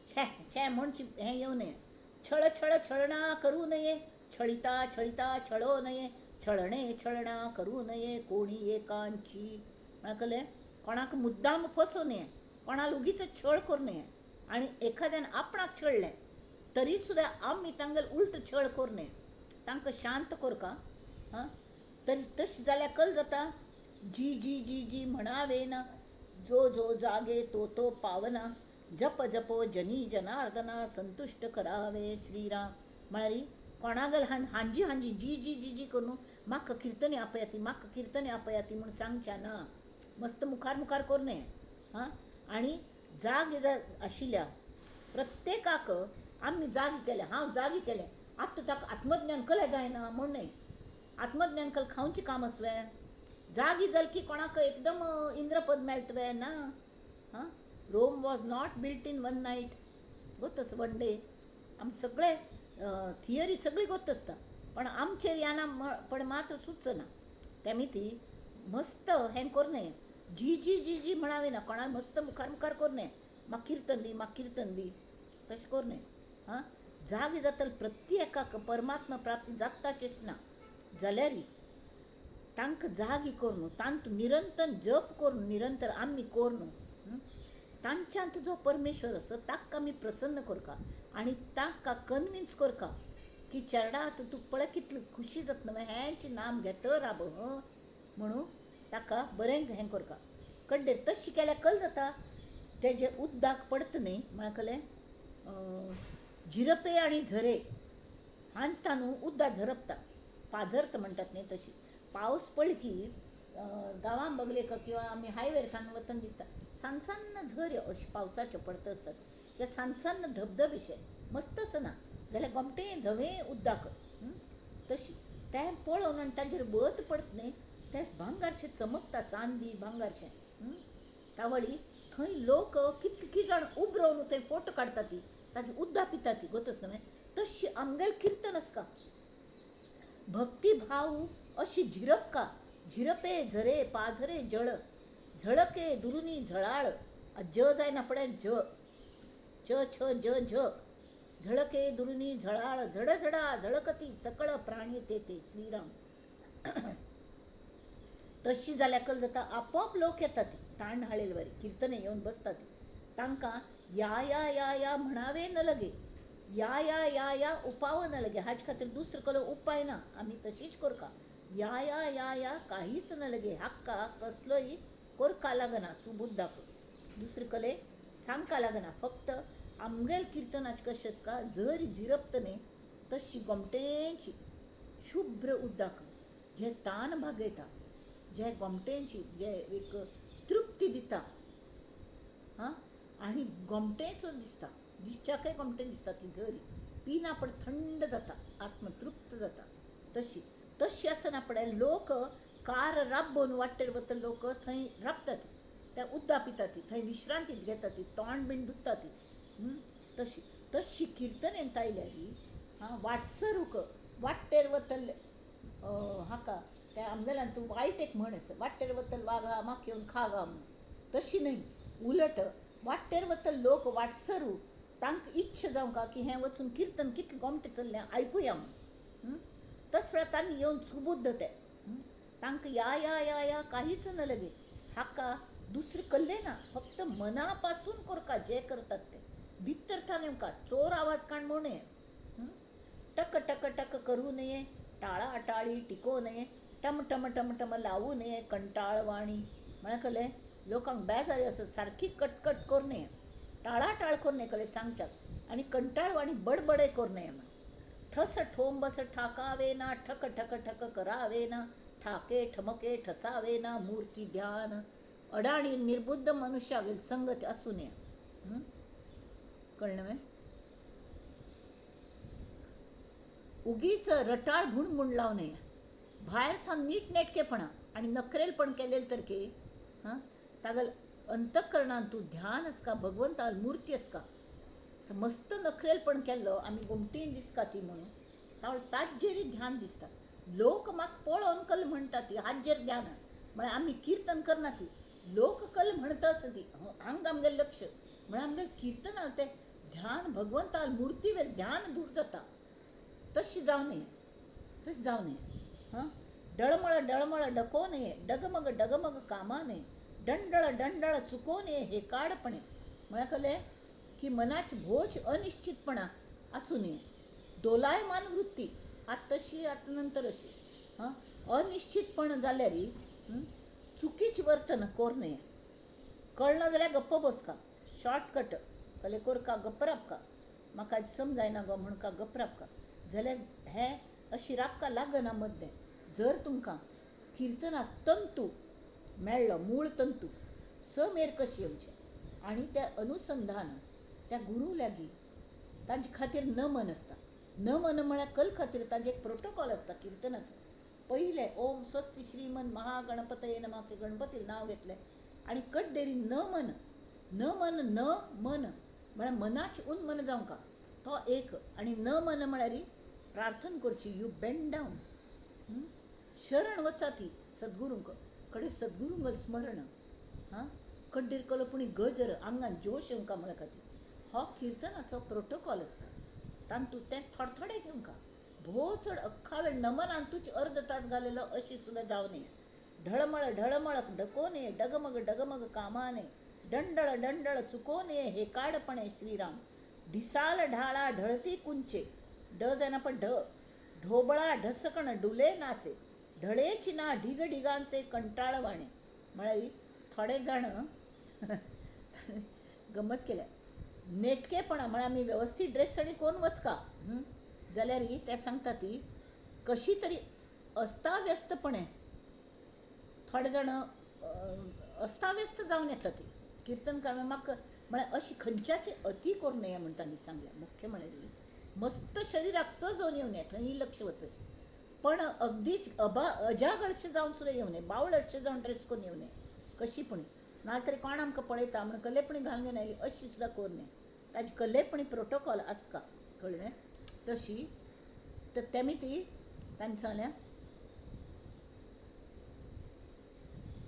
छे छे म्हणची हें येवं नये. छळ छळ छळणा करू नये, छळिता छळिता छळो नये, छळणे छळणा करू नये कोणी एकांची. म्हळ्यार कळ्ळें, कोणाक मुद्दाम फसोवं नये, कोणाक उगीच छळ करूं नये. आनी एखाद्यान आपणाक छळ्ळें तरी सुद्दां आमी तांगेर उल्ट छळ करूं नये, तांकां शांत करका. हां, तरी तशें जाल्यार कल जाता. जी जी जी जी म्हणावे ना, जो जो जागे तो तो पावना, जप जपो जनी जनार्दना, संतुश्ट करावे श्रीराम. म्हळ्यार कोणागेर हांजी हांजी जी जी जी जी करून म्हाका किर्तन आपयाती, म्हाका किर्तन आपयाती म्हूण सांगचें ना, मस्त मुखार मुखार करूं नये. हां, आनी जागे आशिल्ल्या प्रत्येकाक आमी जागे केलें, हांव जागे केलें, आतां ताका आत्मज्ञान कलें जायना म्हूण न्हय. आत्मज्ञान कल खावचें काम आसलें. जागी जाल की कोणाक एकदम इंद्रपद मेळटलें ना. हां, Rome was not built in one night, गोत आसा वन डे. आमकां सगळे थियरी सगळी गोत आसता, पण आमचेर येना पण मात्र सुचना. तेमी ती मस्त हें करूं नये, जी जी जी जी म्हणावे ना, कोणाक मस्त मुखार मुखार करूं नये, म्हाका किर्तन दी, म्हाका किर्तन दी, तशें करूं नये. हां, जागे जातले प्रत्येकाक परमात्मा प्राप्ती जाताचेच ना जाल्यार तांकां जागी करून तांतूं निरंतर जप करून निरंतर आमी करून तांच्यांत जो परमेश्वर आसा ताका आमी प्रसन्न करका आनी तांकां कन्विन्स करका की चेरडा आतां तुका पळय कितली खुशी जाता न्हय हेंच नाम घेत राब म्हणून ताका बरें हें करका. कड्डेर तशें केल्यार कल जाता तेजें उद्दाक पडटा न्ही म्हळ्यार कलें झिरपे आनी झरे हांता न्हू उद्दाक झरपता, पाझरता म्हणटात न्ही तशी. पावस पडलो की गांवांत बगले किंवा आमी हायवेर थावन वतना दिसता सान सान्न झऱ्यो अशे पावसाच्यो पडत आसतात किंवा सान सान्न धबधबे अशे मस्त आसना जाल्यार गोमटें धवें उद्दाक तशी तें पळोवन आनी ताजेर वत पडटा न्ही तें भांगरशें चमकता, चांदी भांगरशें. तावळी थंय लोक कितकी जाण उब रावन थंय फोटो काडटा ती, ताजी उद्दां पिता ती, गोत आसना तशी आमगेलें किर्तन आसता. भक्ती भाव अशी झिरपका, झिरपे झरे पाझरे जळ, झळके दुरुनी झळाळ, ज जायना पडे झ, च छ ज झ, झळके दुरुनी झळाळ, झडझडा झळकती सकळ प्राणी ते ते श्रीराम. तशी जाल्यार कल जाता आपोआप लोक येतात ताण हाळेल वरी किर्तने येवन बसतात. तांकां या या या या म्हणावे न लगे, या या या या उपाव न लगे, हाजे खातीर दुसरो कसलो उपाय ना, आमी तशीच करका. या या या या काहीच न लगे, हाका कसलोय करका लागना सुबुद्धाक, दुसरे कले सांगका लागना. फक्त आमगेल किर्तनाचें कशें आसता जरी झिरपता न्ही तशी गोमटेंची शुभ्र उद्दाक जे तान भागयता, जे गोमटेंची जे एक तृप्ती दिता. हां, आनी गोमटेंचो दिसता, दिसच्याकय गोमटें दिसता ती झरी पिना पड थंड जाता, आत्मतृप्त जाता. तशी तशी आसना पडे लोक कार राबोवन वाटेर वता लोक थंय राबतात, त्या उद्दां पितात, थंय विश्रांती घेतात, तोंड बीन धुतात. तशी तशी किर्तनेंत आयल्यार हां वाटसरूक वाटेर वतले हाका त्या आमगेल्यान तूं वायट एक म्हण आसा, वाटेर वतले वागा म्हाका येवन खा गा म्हणून. तशी न्हय, उलट वाटेर वतले लोक वाटसरू तांकां इच्छा जावंक की हें वचून किर्तन कितलें गोमटें चल्लें आयकुया म्हणून. तस वेळार तांणी येवन सुबुद्ध ते तांकां या या या या काहीच न लगे. हाका दुसरे कल्ले ना, फक्त मनापासून करका जे करतात ते, भितर थावन येवका, चोर आवाज काण म्हणू नये, टक टक टक करू नये, टाळा टाळी टिको नये, टम टम टम टम लावू नये कंटाळवाणी. म्हळ्यार कळ्ळें, लोकांक बेजार आसत सारकी कटकट करूं नये, टाळाटाळ करूं नये कळ्ळें सांगच्याक, आनी कंटाळवाणी बडबडे करूं नये म्हण. ठस ठोंबस ठाकावे ना, ठक ठक ठक करावे ना, ठाके ठमके ठसावे ना, मूर्ती ध्यान. अडाणी निर्बुद्ध मनुष्यागेल संगत आसूं नये. कळ्ळें? उगीच रटाळ भूण म्हूण लावं नये, भायर थावन नीटनेटकेपणा आनी नखरेलपण केलें तर की हां तागेल अंतःकरणान तूं ध्यान आसका, भगवंताल मूर्ती आसका, तर मस्त नखरेलपण केल्लो आमी गोमटीन दिसका ती म्हणून तावळ ताजेर ध्यान दिसता. लोक म्हाका पळोवन कल म्हणटा ती हाजेर ध्यान, म्हळ्यार आमी किर्तन करना ती लोक कल म्हणटा आसा ती, हांगा आमगेलें लक्ष, म्हळ्यार आमगेलें किर्तनान तें ध्यान भगवंताल मुर्ती वेल ध्यान दूर जाता. तशें जावं नये, तशें जावं नये. हां, डळमळ डळमळ डको नये, डगमग डगमग कामा नये, दंडळ दंडळ चुको नये हे काडपणे. म्हळ्यार कळ्ळें की मनाची भोज अनिश्चितपणा आसूं नये, दोलायमान वृत्ती आतां तशी आतां नंतर अशी, हां अनिश्चितपण जाल्यार चुकीचें वर्तन करूं नये. कळना जाल्यार गप्प बसका, शॉर्टकट कळ्ळें करका, गप्प राबका, म्हाका समजायना गो म्हणका गप्प राबका, जाल्यार हे अशी राबका लागना मद्दें. जर तुमकां किर्तनाक तंतू मेळ्ळो, मूळ तंतू स मेर कशी येवचें आनी त्या अनुसंधान त्या गुरू लागीं तांचे खातीर नमन आसता. नमन म्हळ्यार कल खातीर ताजें एक प्रोटोकॉल आसता किर्तनाचो. पयलें ओम स्वस्ति श्रीमन महागणपतये नमः, गणपती नांव घेतलें आनी कड्डेरी नमन, नमन न मन म्हळ्यार मनाचें उन्मन जावंका तो एक, आनी नमन म्हळ्यार प्रार्थना करची, you bend down, शरण वचा ती सद्गुरूंक कडेन, सद्गुरूंक स्मरण, हां कड्डेर कलो पूण गजर आंगान जोश येवंका म्हळ्या खातीर हो किर्तनाचो प्रोटोकॉल आसता. तातूंत तें थोडे थोडे घेवंका, भोव चड अख्खा वेळ नमनान तुज अर्द तास घालेलो अशी सुद्दां जावं नये. ढळमळ ढळमळ ढको नये, डगमग डगमग कामा नये, दंडळ दंडळ चुको नये हे काडपणे श्रीराम. ढिसाल ढाळा ढळती कुंचे, ड जायना पण ढ, ढोबळा ढसकण डुले नाचे, ढळेची ना ढिग ढिगांचे कंटाळवाणे. म्हळ्यार थोडे जाण गमत केल्या नेटकेपणा, म्हळ्यार आमी वेवस्थीत ड्रेस आनी कोण वचका जाल्यार ते सांगता ती कशी तरी अस्ताव्यस्तपणे थोडे जाण अस्ताव्यस्त जावन येता ती किर्तन कर म्हाका, म्हळ्यार अशी खंयच्याची अती करूं नये म्हण तांणी सांगलें. मुख्य म्हळ्यार मस्त शरिराक सजोवन येवं नये, थंय लक्ष वचचें, पण अगदीच अबा अजागळशें जावन सुद्दां येवं नये, बावळटशें जावन ड्रेस करून येवं नये कशी पुणी, ना तरी कोण आमकां पळयता म्हण कल्लेपणी घालून घेवन आयली अशी सुद्दां करूं नये. ताजी कल्लेपणी प्रोटोकॉल आसका, कळ्ळें? तशी तर तेमी ती तांणी सांगलें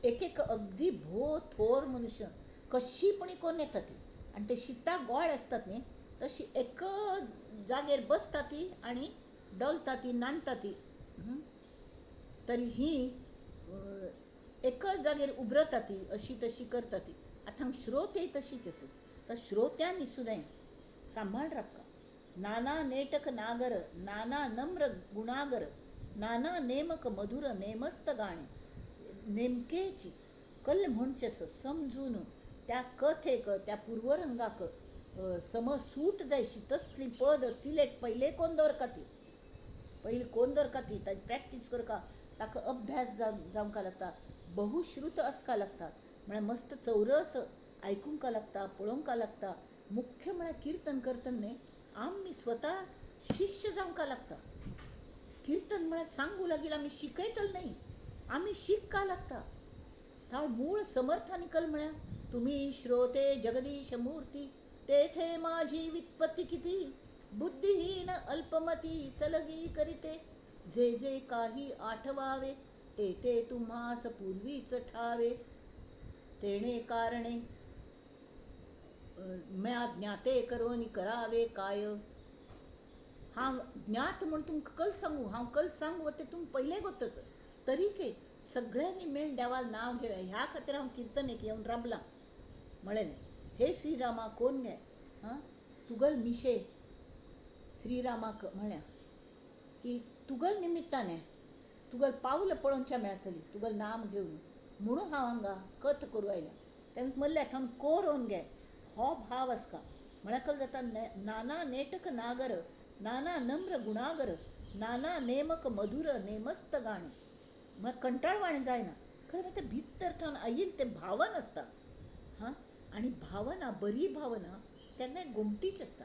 एक एक अगदी भोव थोर मनुष्य कशी पुणी करून येता ती, आनी ते शिताक गोळ आसतात न्ही तशी एक जागेर बसता ती आनी डोलता ती, नांदता ती, तरी ही एकच जागेर उबरता ती, अशी तशी करता ती. आतां श्रोतेय तशीच आसत, तर श्रोत्यांनी सुद्दां सांबाळ राबका. नाना नेटक नागर, नाना नम्र गुणागर, नाना नेमक मधुर नेमस्त गाणे. नेमकेची कल म्हणचें समजून त्या कथेक त्या पूर्वरंगाक सम सूट जायशी तसली पद सिलेक्ट पयले कोण दवरका ती, पयलीं कोण दवरका ती, ताजी प्रॅक्टीस करका, ताका अभ्यास जावंक लागता, बहुश्रुत आसका लागता, म्हळ्यार मस्त चौरस आयकूंक लागता, पळोवंक लागता. मुख्य म्हळ्यार किर्तन करतना न्ही आमी स्वता शिष्य जावंक लागता. किर्तन म्हळ्यार सांगू लागीं आमी शिकयतले न्ही, आमी शिकका लागता. ताळ मूळ समर्थांनी कल म्हळ्यार तुम्ही श्रोते जगदीश मूर्ती, तेथे माझी वित्पत्ती किती, बुद्धिहीन अल्पमती सलगी करीते, जे जे काही आठवावे ते ते तुम्हास पूर्वीच ठावे, तेणे कारणे म्या ज्ञाते करोनी करावे काय. हांव ज्ञात म्हूण तुमकां कल सांगू, हांव कल सांगू तें तुमकां पयलें गोतच, तरीके सगळ्यांनी मेळून देवाल नांव घेवया ह्या खातीर हांव किर्तनेक येवन राबलां म्हणलें. हे श्रीरामा कोण गे हां तुगल मिशे श्रीरामाक म्हळ्यां की तुगल निमित्ताने तुगल पावल पळोवच्या मेळतली तुगल नाम घेवन म्हणून हांव हांगा कथ करूं आयल्या. तेणें म्हणलें थंय कोरोन गे हो भाव आसता म्हळ्यार कल जाता नाना नेटक नागर नाना नम्र गुणागर नाना नेमक मधुर नेमस्त गाणें म्हळ्यार कंटाळवाणें जायना. खरें तें भितर थावन आयिल्लें तें भावन आसता. हां आनी भावना बरी भावना केन्नाय गोमटीच आसता.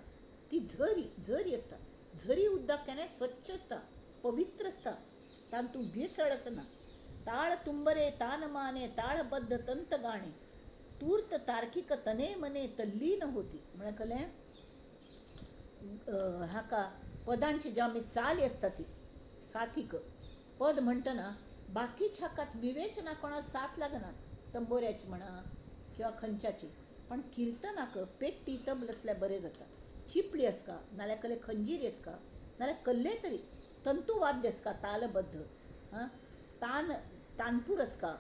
ती झरी झरी आसता. झरी उदक केन्नाय स्वच्छ आसता, पवित्र आसता, तातूंत भेसळ आसना. ताळ तुंबरे तान माने ताळबद्ध तंत गाणे तूर्त तार्किक तने मने तल्लीन होती. म्हळ्यार कळ्ळें हाका पदांची जी आमी चाली आसता ती साथीक पद म्हणटना बाकीच्या हाकात विवेचना कोणाक साथ लागना, तंबोऱ्याची म्हणा किंवा खंयच्याची, पण किर्तनाक पेट्टी तबल आसल्यार बरें जाता. चिपळी आसता नाल्यार कसले खंजिरी आसता नाल्यार कसले तरी तंतुवाद्य आसता तालबद्ध. हां तान तानपूर आसता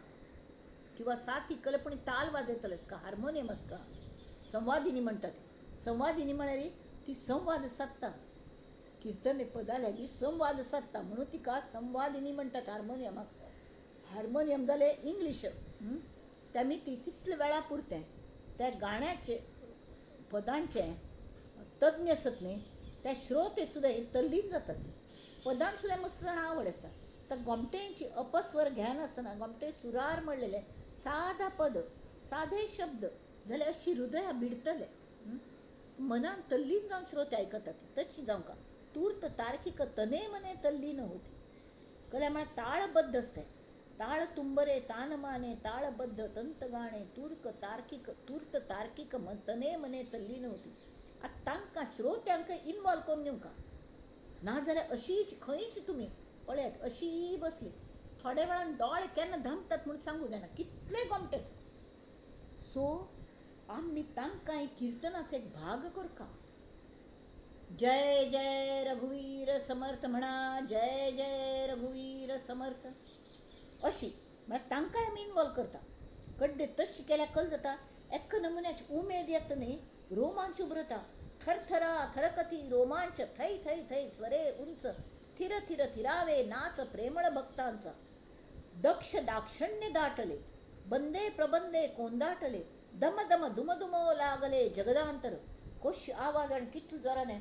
किंवा साथी कसले पूण ताल वाजयतले आसता, हार्मोनियम आसता. संवादिनी म्हणटात. संवादिनी म्हळ्यार ती संवाद सादता. किर्तन पदा लागीं संवाद सादता म्हणून तिका संवादिनी म्हणटात हार्मोनियमाक. हार्मोनियम जालें इंग्लीश. तेमी ती तितले वेळा पुरतें त्या गाण्याचे पदांचें तज्ञ आसत न्ही त्या श्रोते सुद्दां तल्लीन जातात. पदांक सुद्दां मस्त जाणां आवड आसता. तर गोमटेंची अपस्वर घेनासतना गोमटे सुरार म्हणलेले सादा पद सादे शब्द जाल्यार अशी हृदया भिडतले मनान तल्लीन जावन श्रोते आयकतात. तशी जावंका तूर्त तार्किक तने मने तल्लीन होती. कळ्ळें म्हळ्यार ताळबद्ध आसता. ताळ तुंबरे तान माने ताळबद्ध तंत गाणे तूर्क तार्किक तूर्त तार्किक तने मने तल्लीन होती. आतां तांकां श्रोत्यांक इनवॉल्व करून घेवंका. नाजाल्यार अशीच खंयच तुमी पळयात अशी बसली थोड्या वेळान दोळे केन्ना धांपतात म्हूण सांगू जायना कितले गोमटे. सो आमी तांकां किर्तनाचो एक भाग करका. जय जय रघुवीर समर्थ म्हणा, जय जय रघुवीर समर्थ अशी म्हळ्यार तांकांय आमी इनवॉल्व करता. कड्डे तशी केल्यार कल जाता एका नमुन्याची उमेद येता न्ही, रोमांच उबरता. थरथरा थरकती रोमांच थै थै थै स्वरे उंच थिर थिर थिरावे नाच प्रेमळ भक्तांचा. दक्ष दाक्षण्य दाटले बंदे प्रबंदे कोंदाटले दम दम दुमदुमो लागले जगदांतर. कोश आवाज आनी कितलो जोरान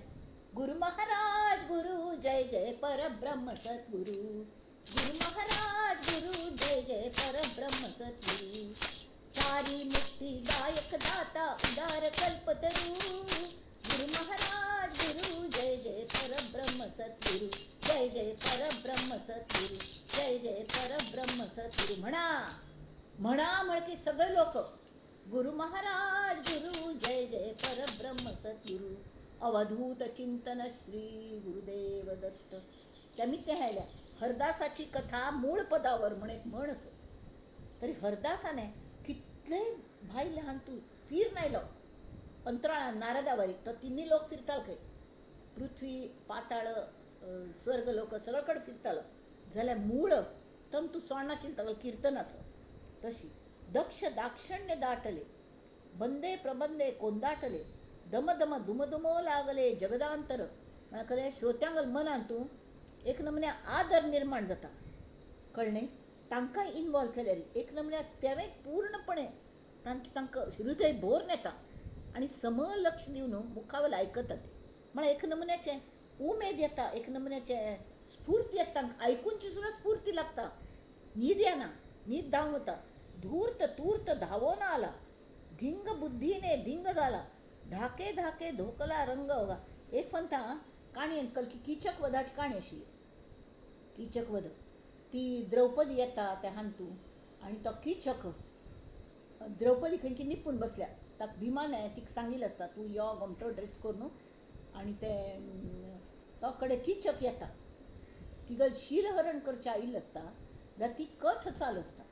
गुरु महाराज गुरु जय जय परब्रह्म सद्गुरु, गुरु महाराज गुरु जय जय परब्रह्म सद्गुरु. चारी मुक्ती दायक दाता उदार कल्पतरू, गुरु महाराज गुरु जय जय परब्रह्म सद्गुरु, जय जय परब्रह्म सद्गुरु, जय जय परब्रह्म सद्गुरु. म्हणा म्हणा म्हळ की सगळे लोक गुरु महाराज गुरु जय जय परब्रह्म सद्गुरु. अवधूत चिंतन श्री गुरुदेव दत्त. त्यांनी ते हायल्या हरदासाची कथा मूळ पदावर म्हण एक म्हण आसा. तरी हरदासाने कितले भायले लहान तूं फिर आयलो अंतराळान नारदावरी तो तिन्ही लोक फिरतालो खंय पृथ्वी पाताळ स्वर्ग लोक सगळे कडेन फिरतालो. जाल्यार मूळ तंतू सोडनाशिल्लो तागेलो किर्तनाचो. तशी दक्ष दाक्षण्य दाटले बंदे प्रबंदे कोंदाटले दमदम दुमदुमो लागले जगदांतर. म्हळ्यार कळ्ळें श्रोत्यांक मनान तूं एक नमुन्या आदर निर्माण जाता. कळ्ळें तांकां इनवॉल्व केल्यार एक नमुन्या तेंवें पूर्णपणे तांकां हृदय भरून येता आनी समलक्ष दिवन मुखावेलें आयकतात. म्हळ्यार एक नमुन्याचें उमेद येता, एक नमुन्याचें स्फूर्ती येता. तांकां आयकुनची सुद्दां स्फूर्ती लागता. न्हीद येना, न्हीद धांवन वता. धूर्त तूर्त धांवोन आला धिंग बुद्धीने धिंग जाला धाके धाके धोकला रंग होगा. एक पंथा काणी कल की किचक वधाची काणी आशिल्ली. किचक वध ती द्रौपदी येता त्या हांतू आनी तो किचक द्रौपदी खंय की निपून बसल्या. ताका भीमान तिका सांगिल्लें आसता तूं यो गोमटो ड्रेस करून आनी ते तो कडेन किचक येता. तिगेलें शीलहरण करचें आयिल्लें आसता जाल्यार ती कथ चालू आसता.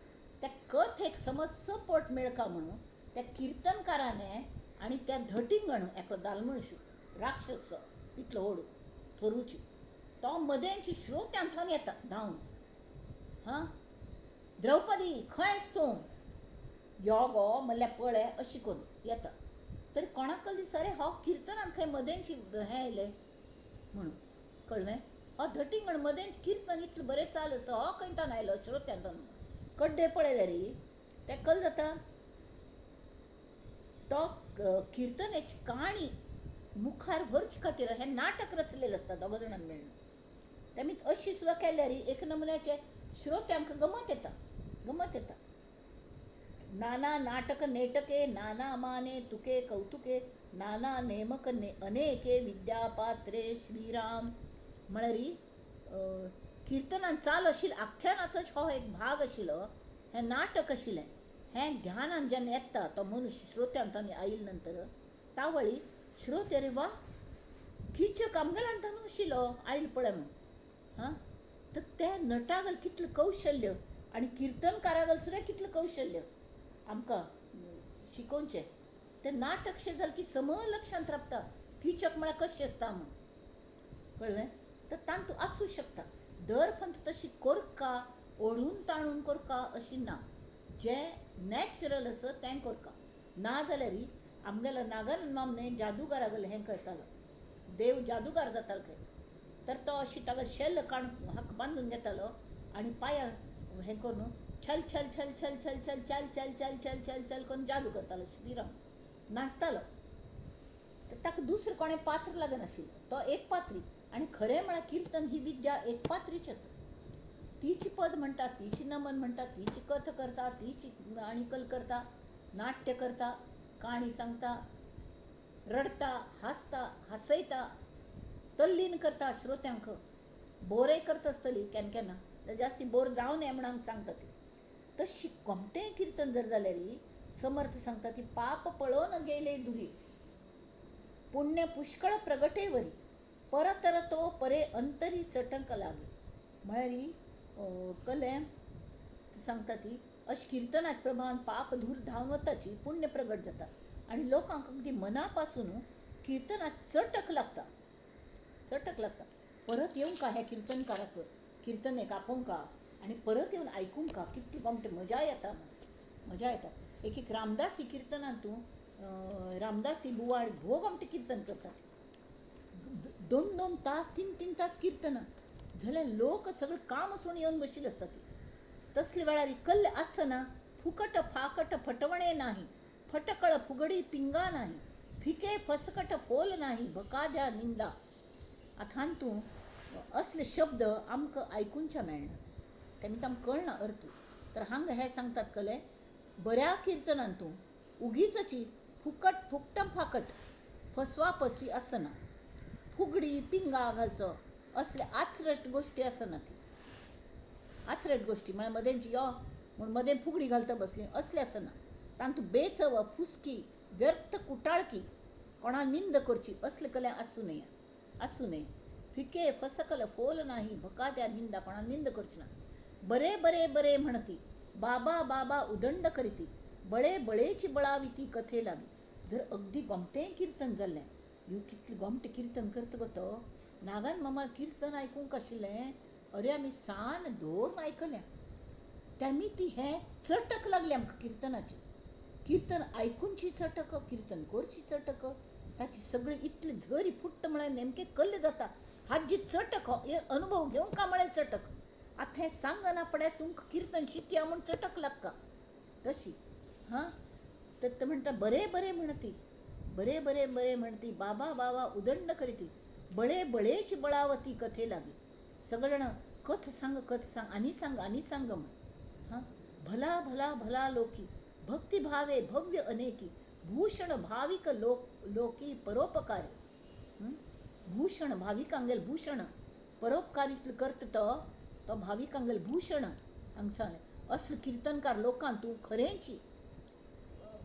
त्या कथेक समज सपोर्ट मेळका म्हणून त्या किर्तनकाराने आनी त्या धटिंगण एकलो दालमंश राक्षस इतलो व्हड थोरुची तो मदेंच श्रोत्यांतल्यान येता धांवन. हां द्रौपदी खंय आस तूं, यो गो म्हणल्यार पळय अशी करून येता. तर कोणाक दिसता अरे हो किर्तनान खंय मदेंच हें आयलें म्हणून, कळ्ळें? हो धटिंगण मदेंच किर्तन इतलें बरें चालू आसा, हो खंयतान आयलो श्रोत्यान कड्डे पळयल्यार तें कल जाता. तो किर्तनाची काणी मुखार व्हरचे खातीर हें नाटक रचलेलें आसता दोग जाणांनी मेळून. तेमी अशी सुद्दां केल्यार एक नमुन्याचे श्रोत्यांक गमत येता, गमत येता. नाना नाटक नेटके नाना माने तुके कौतुके नाना नेमक अनेके विद्यापात्रे श्रीराम. म्हळ्यार किर्तनान चालू आशिल्लो आख्यानाचोच हो एक भाग आशिल्लो, हें नाटक आशिल्लें. हें ध्यानान जेन्ना येता तो मनुष्य श्रोत्यान ताणें आयले नंतर तावळी श्रोते रे वा किचक आमगेल्यान ताणू आशिल्लो आयल पळय म्हूण. हां, तर ते नटागल कितलें कौशल्य आनी किर्तनकारागल सुद्दां कितलें कौशल्य आमकां शिकोवचें. तें नाटकशें जालें की सम लक्षांत रावता किचक म्हळ्यार कशें आसता म्हूण, कळ्ळें? तर तांतू आसूं शकता. दर पंत तशी कोरका ओडून ताणून कोरका अशी ना, जें नॅचरल आसा तें कोरका. ना जाल्यार आमगेलो नागानंद माम न्हय जादूगारागेलें हें करतालो, देव जादूगार जातालो खंय. तर तो अशी ताका शेल्ल काडून हाका बांदून घेतालो आनी पांया हें करून छल छल छल छल छल छल चल चल चल चल चल चल करून जादू करतालो, फिरोन नाचतालो. तर ताका दुसरें कोणें पात्र लागनाशिल्लें, तो एक पात्री. आनी खरें म्हळ्यार किर्तन ही विद्या एक पात्रीची आसा. तीच पद म्हणटा, तीच नमन म्हणटा, तीच कथा करता, तीच आणिकल करता, नाट्य करता, काणी सांगता, रडता, हांसता, हांसयता, तल्लीन करता श्रोत्यांक. बोरय करता आसतली केन्ना केन्ना, जास्ती बोर जावं नये म्हणून सांगता ती. तशी कोमटें किर्तन जर जाल्यार समर्थ सांगता ती पाप पळोवन गेले दुरी, पुण्य पुष्कळ प्रगटेवरी, परतर तो परे अंतरी चटंक लागे. म्हळ्यार कलें सांगता ती अशें किर्तनाच्या प्रभावान पाप धूर धांवन वताची, पुण्य प्रगट जाता आनी लोकांक अगदी मना पासून किर्तनाक चटक लागता, चटक लागता. परत येवंक का ह्या किर्तनकाराक, किर्तनेक आपोवंक का आनी परत येवन आयकूंक का, कितली गोमटी मजा येता, मजा येता. एक एक रामदासी किर्तनान तूं रामदासी बुवाड भोव गोमटें किर्तन करतात, दोन दोन तास तीन तीन तास किर्तनां जाल्यार लोक सगळें काम सोडून येवन बशिल्ले आसता. ती तसले वेळार कल्ले आसना फुकट फाकट फटवणे नाही, फटकळ फुगडी पिंगा नाही, फिके फसकट फोल नाही, भकाद्या निंदा. आतां तूं असले शब्द आमकां आयकुनच्या मेळनात, तेमी आमकां कळना अर्थ. तर हांगा हें सांगतात कले बऱ्या किर्तनान तूं उगीचची फुकट फुकटम फाकट फसवा फसवी आसना, फुगडी पिंगा घालचो असले आचरट गोश्टी आसना. ती आचरट गोश्टी म्हळ्यार मदेंच यो म्हूण मदें फुगडी घालता बसली असलें आसना. तांतूं बेचव फुसकी व्यर्थ कुटाळकी कोणा निंद करची असले कले आसूं नये, आसूं नये. फिके फसकल फोल नाही, भकाद्या निंदा, कोणा निंद करची ना. बरे बरे बरे म्हणती, बाबा बाबा उदंड करीती, बळे बळेची बळाविती कथे लागी. जर अगदी गोमटें किर्तन जाल्लें, ह्यो कितलें गोमटें किर्तन करता गो तो नागान मामा किर्तन आयकूंक आशिल्लें, अरे आमी सान दवरून आयकलें. तेमी ती हें चटक लागली आमकां किर्तनाची, किर्तन आयकुनची चटक, किर्तन करची चटक, ताची सगळी इतली झरी फुट्ट म्हळ्यार नेमकें कल्लें जाता. हाजी चटक हो अनुभव घेवंक का म्हळ्यार चटक. आतां हें सांगना पडे तुमकां किर्तन शिकया म्हूण चटक लागता तशी. हां, तर म्हणटा बरे बरे म्हणती, बरे बरे बरे म्हणती, बाबा बाबा उदंड करीती, बळे बळेची बळावती कथे लागी. सगळे जाण कथ सांग कथ सांग आनी सांग आनी सांग म्हण. हां, भला भला भला लोकी भक्तिभावे भव्य अनेकी, भूषण भाविक लोक लोकी परोपकारी. भूषण भाविकांगेल भूषण परोपकारीतलं करत तो तो भाविकांगेल भूषण हांगा सांगलें. असलो किर्तनकार लोकांक तूं खरेंची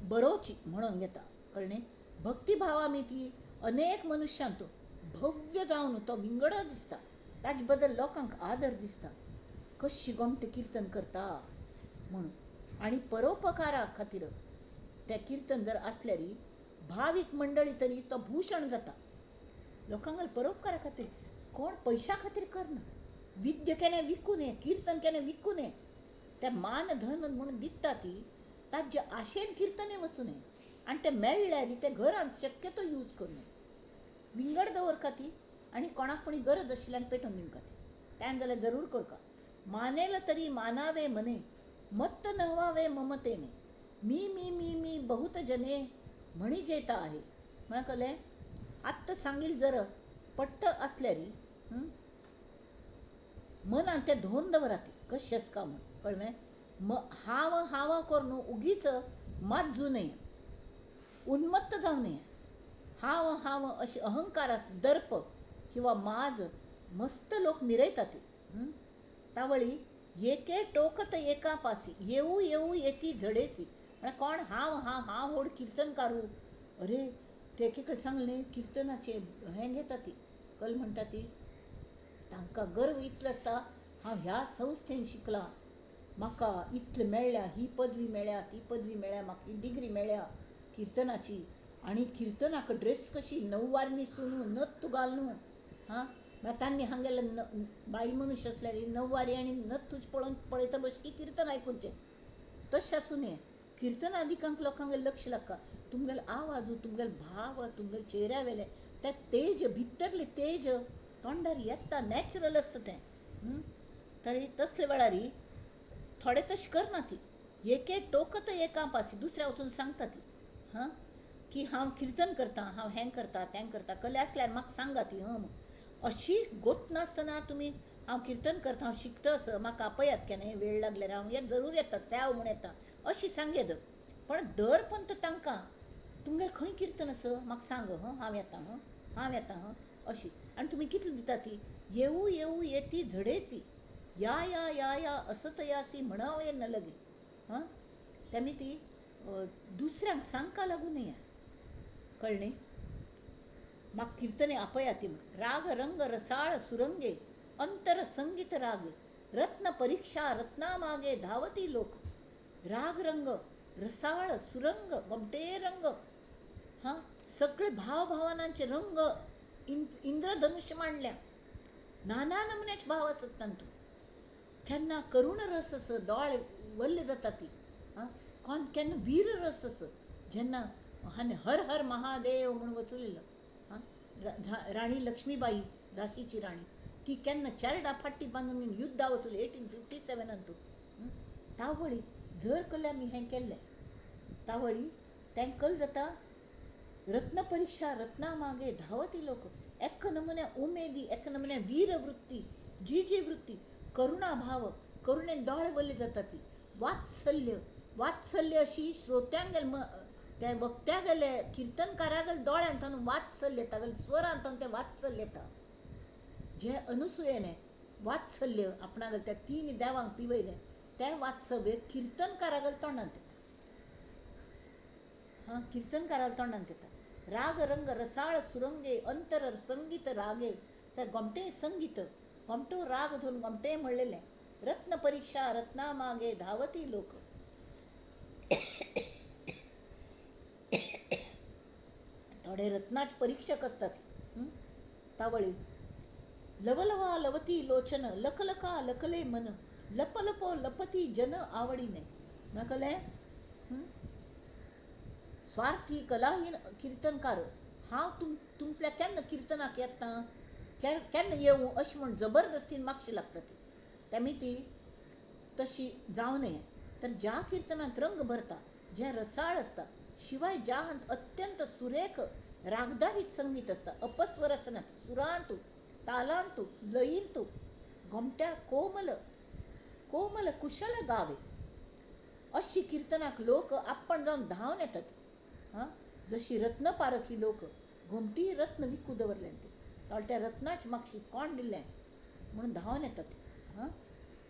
बरोवची म्हणून घेता, कळ्ळें? भक्तिभावा ती अनेक मनुष्यांत भव्य जावन तो विंगड दिसता, ताजे बद्दल लोकांक आदर दिसता, कशी गोमटें किर्तन करता म्हणून. आनी परोपकारा खातीर तें किर्तन जर आसल्यार भावीक मंडळी तरी तो भूषण जाता. लोकांक परोपकारा खातीर कोण पयशा खातीर करना, विद्या केन्ना विकूं नये, किर्तन केन्ना विकूं नये. ते मान धन म्हणून दिता ती ताजे आशेन किर्तने वचूं नये आनी ते मेळ्ळ्यार ते घरांत शक्यतो यूज करूं नये. विंगड दवरका ती आनी कोणाक कोणी गरज आशिल्ल्यान पेटोवन दिवंका ती त्यान जाल्यार जरूर करका. मानेल तरी मानावे मने मत्त नव्हावे ममतेने मी मी मी मी बहुत जने म्हणी जेता आहे. म्हळ्यार कळ्ळें? आत्तां सांगील जर पट्ट आसल्यार मनान तें धोन दवरात कशें आसका म्हूण कळ्ळें? हांव हांव करून उगीच माज्जू नये, उन्मत्त जावं नये. हांव हांव अशें अहंकार दर्प किंवा माज मस्त लोक मिरयतात. तावळी एके टोकत एका पासी येऊ येऊ येती झडेसी. म्हळ्यार कोण हांव हांव हांव व्हड किर्तनकारू, अरे ते एके कडेन सांगलें न्ही किर्तनाचें हें घेता ती कल म्हणटा ती तांकां गर्व इतलो आसता हांव ह्या संस्थेन शिकलां, म्हाका इतलें मेळ्ळ्या, ही पदवी मेळ्ळ्या, ती पदवी मेळ्ळ्या, म्हाका ही डिग्री मेळ्ळ्या किर्तनाची. आनी किर्तनाक ड्रेस कशी णववार न्हेसून नत्तू घालून हां म्हळ्यार तांणी हांगेले बायल मनीस आसल्यार णववारी आनी नत्तूच पळोवन पळयता बसकी किर्तन आयकुचें. तशें आसूं नये. किर्तनादिकांक लोकांक लक्ष लागता तुमगेलो आवाज, तुमगेलो भाव, तुमगेले चेहऱ्या वेलें तें तेज, भितरलें तेज तोंडार येता, नॅचरल आसता तें. तरी तसले वेळार थोडे तशें करना ती एके टोकत एका पासी दुसऱ्या वचून सांगता ती हां की हांव किर्तन करता, हांव हें करता तें करता, कले आसल्यार म्हाका सांगा ती हं. अशी गोतनासतना तुमी हांव किर्तन करता, हांव शिकता असो म्हाका आपयात केन्नाय वेळ लागल्यार हांव येत जरूर येता, सेव म्हूण येता अशी सांगयत. पण दर पंत तांकां तुमगेलें खंय किर्तन आसा म्हाका सांग हं, हांव येता हं, हांव येता हं अशी. आनी तुमी कितली दिता ती येऊ येऊ येती झडेसी या या या या असतयासी म्हणावे न लगे. हां तेमी ती दुसऱ्यांक सांगका लागूं नये. कळ्ळें? म्हाका किर्तने आपया ती म्हूण. राग रंग रसाळ सुरंगे अंतर संगीत रागे रत्न परीक्षा रत्ना मागे धावती लोक. राग रंग रसाळ सुरंग गोमटे रंग हां सगळे भावभावनांचे रंग इंद्रधनुष्य मांडल्या. नाना नमुन्याचे भाव आसत तातूंत. केन्ना करुण रस आस, दोळे वल्ले जाता ती आं, कोण केन्ना वीर रस आस जेन्ना हांवें हर हर महादेव म्हूण वचुलेलो आं. राणी लक्ष्मीबाई झांशीची राणी ती केन्ना चेरडा फाटी बांदून युद्धा वचून 1857 तावळी जर कल्ले आमी हें केल्लें तावळी तें कल जाता रत्न परीक्षा रत्ना मागे धांवती लोक. एक नमुन्या उमेदी, एक नमुन्या वीरवृत्ती, जी जी वृत्ती, करुणाभाव, करुणेन दोळे वल्ले जाता ती, वात्सल्य, वात्सल्य अशी श्रोत्यांगेल त्या वक्त्यागेले किर्तनकारागेले दोळ्यांत वात्सल्य येता, स्वरांत तें वात्सल्य येता. जे अनुसुयेने वात्सल्य आपणागेले त्या तीन देवांक पिवयलें तें वात्सल्य किर्तनकारागेले तोंडांत येता. हां किर्तनकारागेले तोंडांत येता. राग रंग रसाळ सुरंगे अंतर संगीत रागे त्या गोमटे संगीत गोमटो राग धरून गोमटे म्हणलेलें रत्न परीक्षा रत्ना मागे धांवती लोक. थोडे रत्नाचे परीक्षक असतात. तावळी लवलवा लवती लोचन लकलका लकले मन लपलपो लपती जन आवडीने. कळ्ळें? स्वार्थी कलाहीन किर्तनकार हांव तुमच्या केन्ना किर्तनाक येता केन्ना येवं अशें म्हूण जबरदस्तीन मागशी लागता ती. तेमी ती तशी जावं नये. तर ज्या किर्तनांत रंग भरता, जें रसाळ आसता, शिवाय ज्या हांत अत्यंत सुरेख रागदारी संगीत आसता, अपस्वर आसनात, सुरांतू तालांतू लयींतू गोमट्या कोमल कोमल कुशल गावे अशी किर्तनाक लोक आपण जावन धांवन येतात. हां जशी रत्नपारखी लोक गोमटी रत्न विकू दवरलें ते त्या रत्नाच मागशी कोण दिलें म्हणून धांवन येतात. हां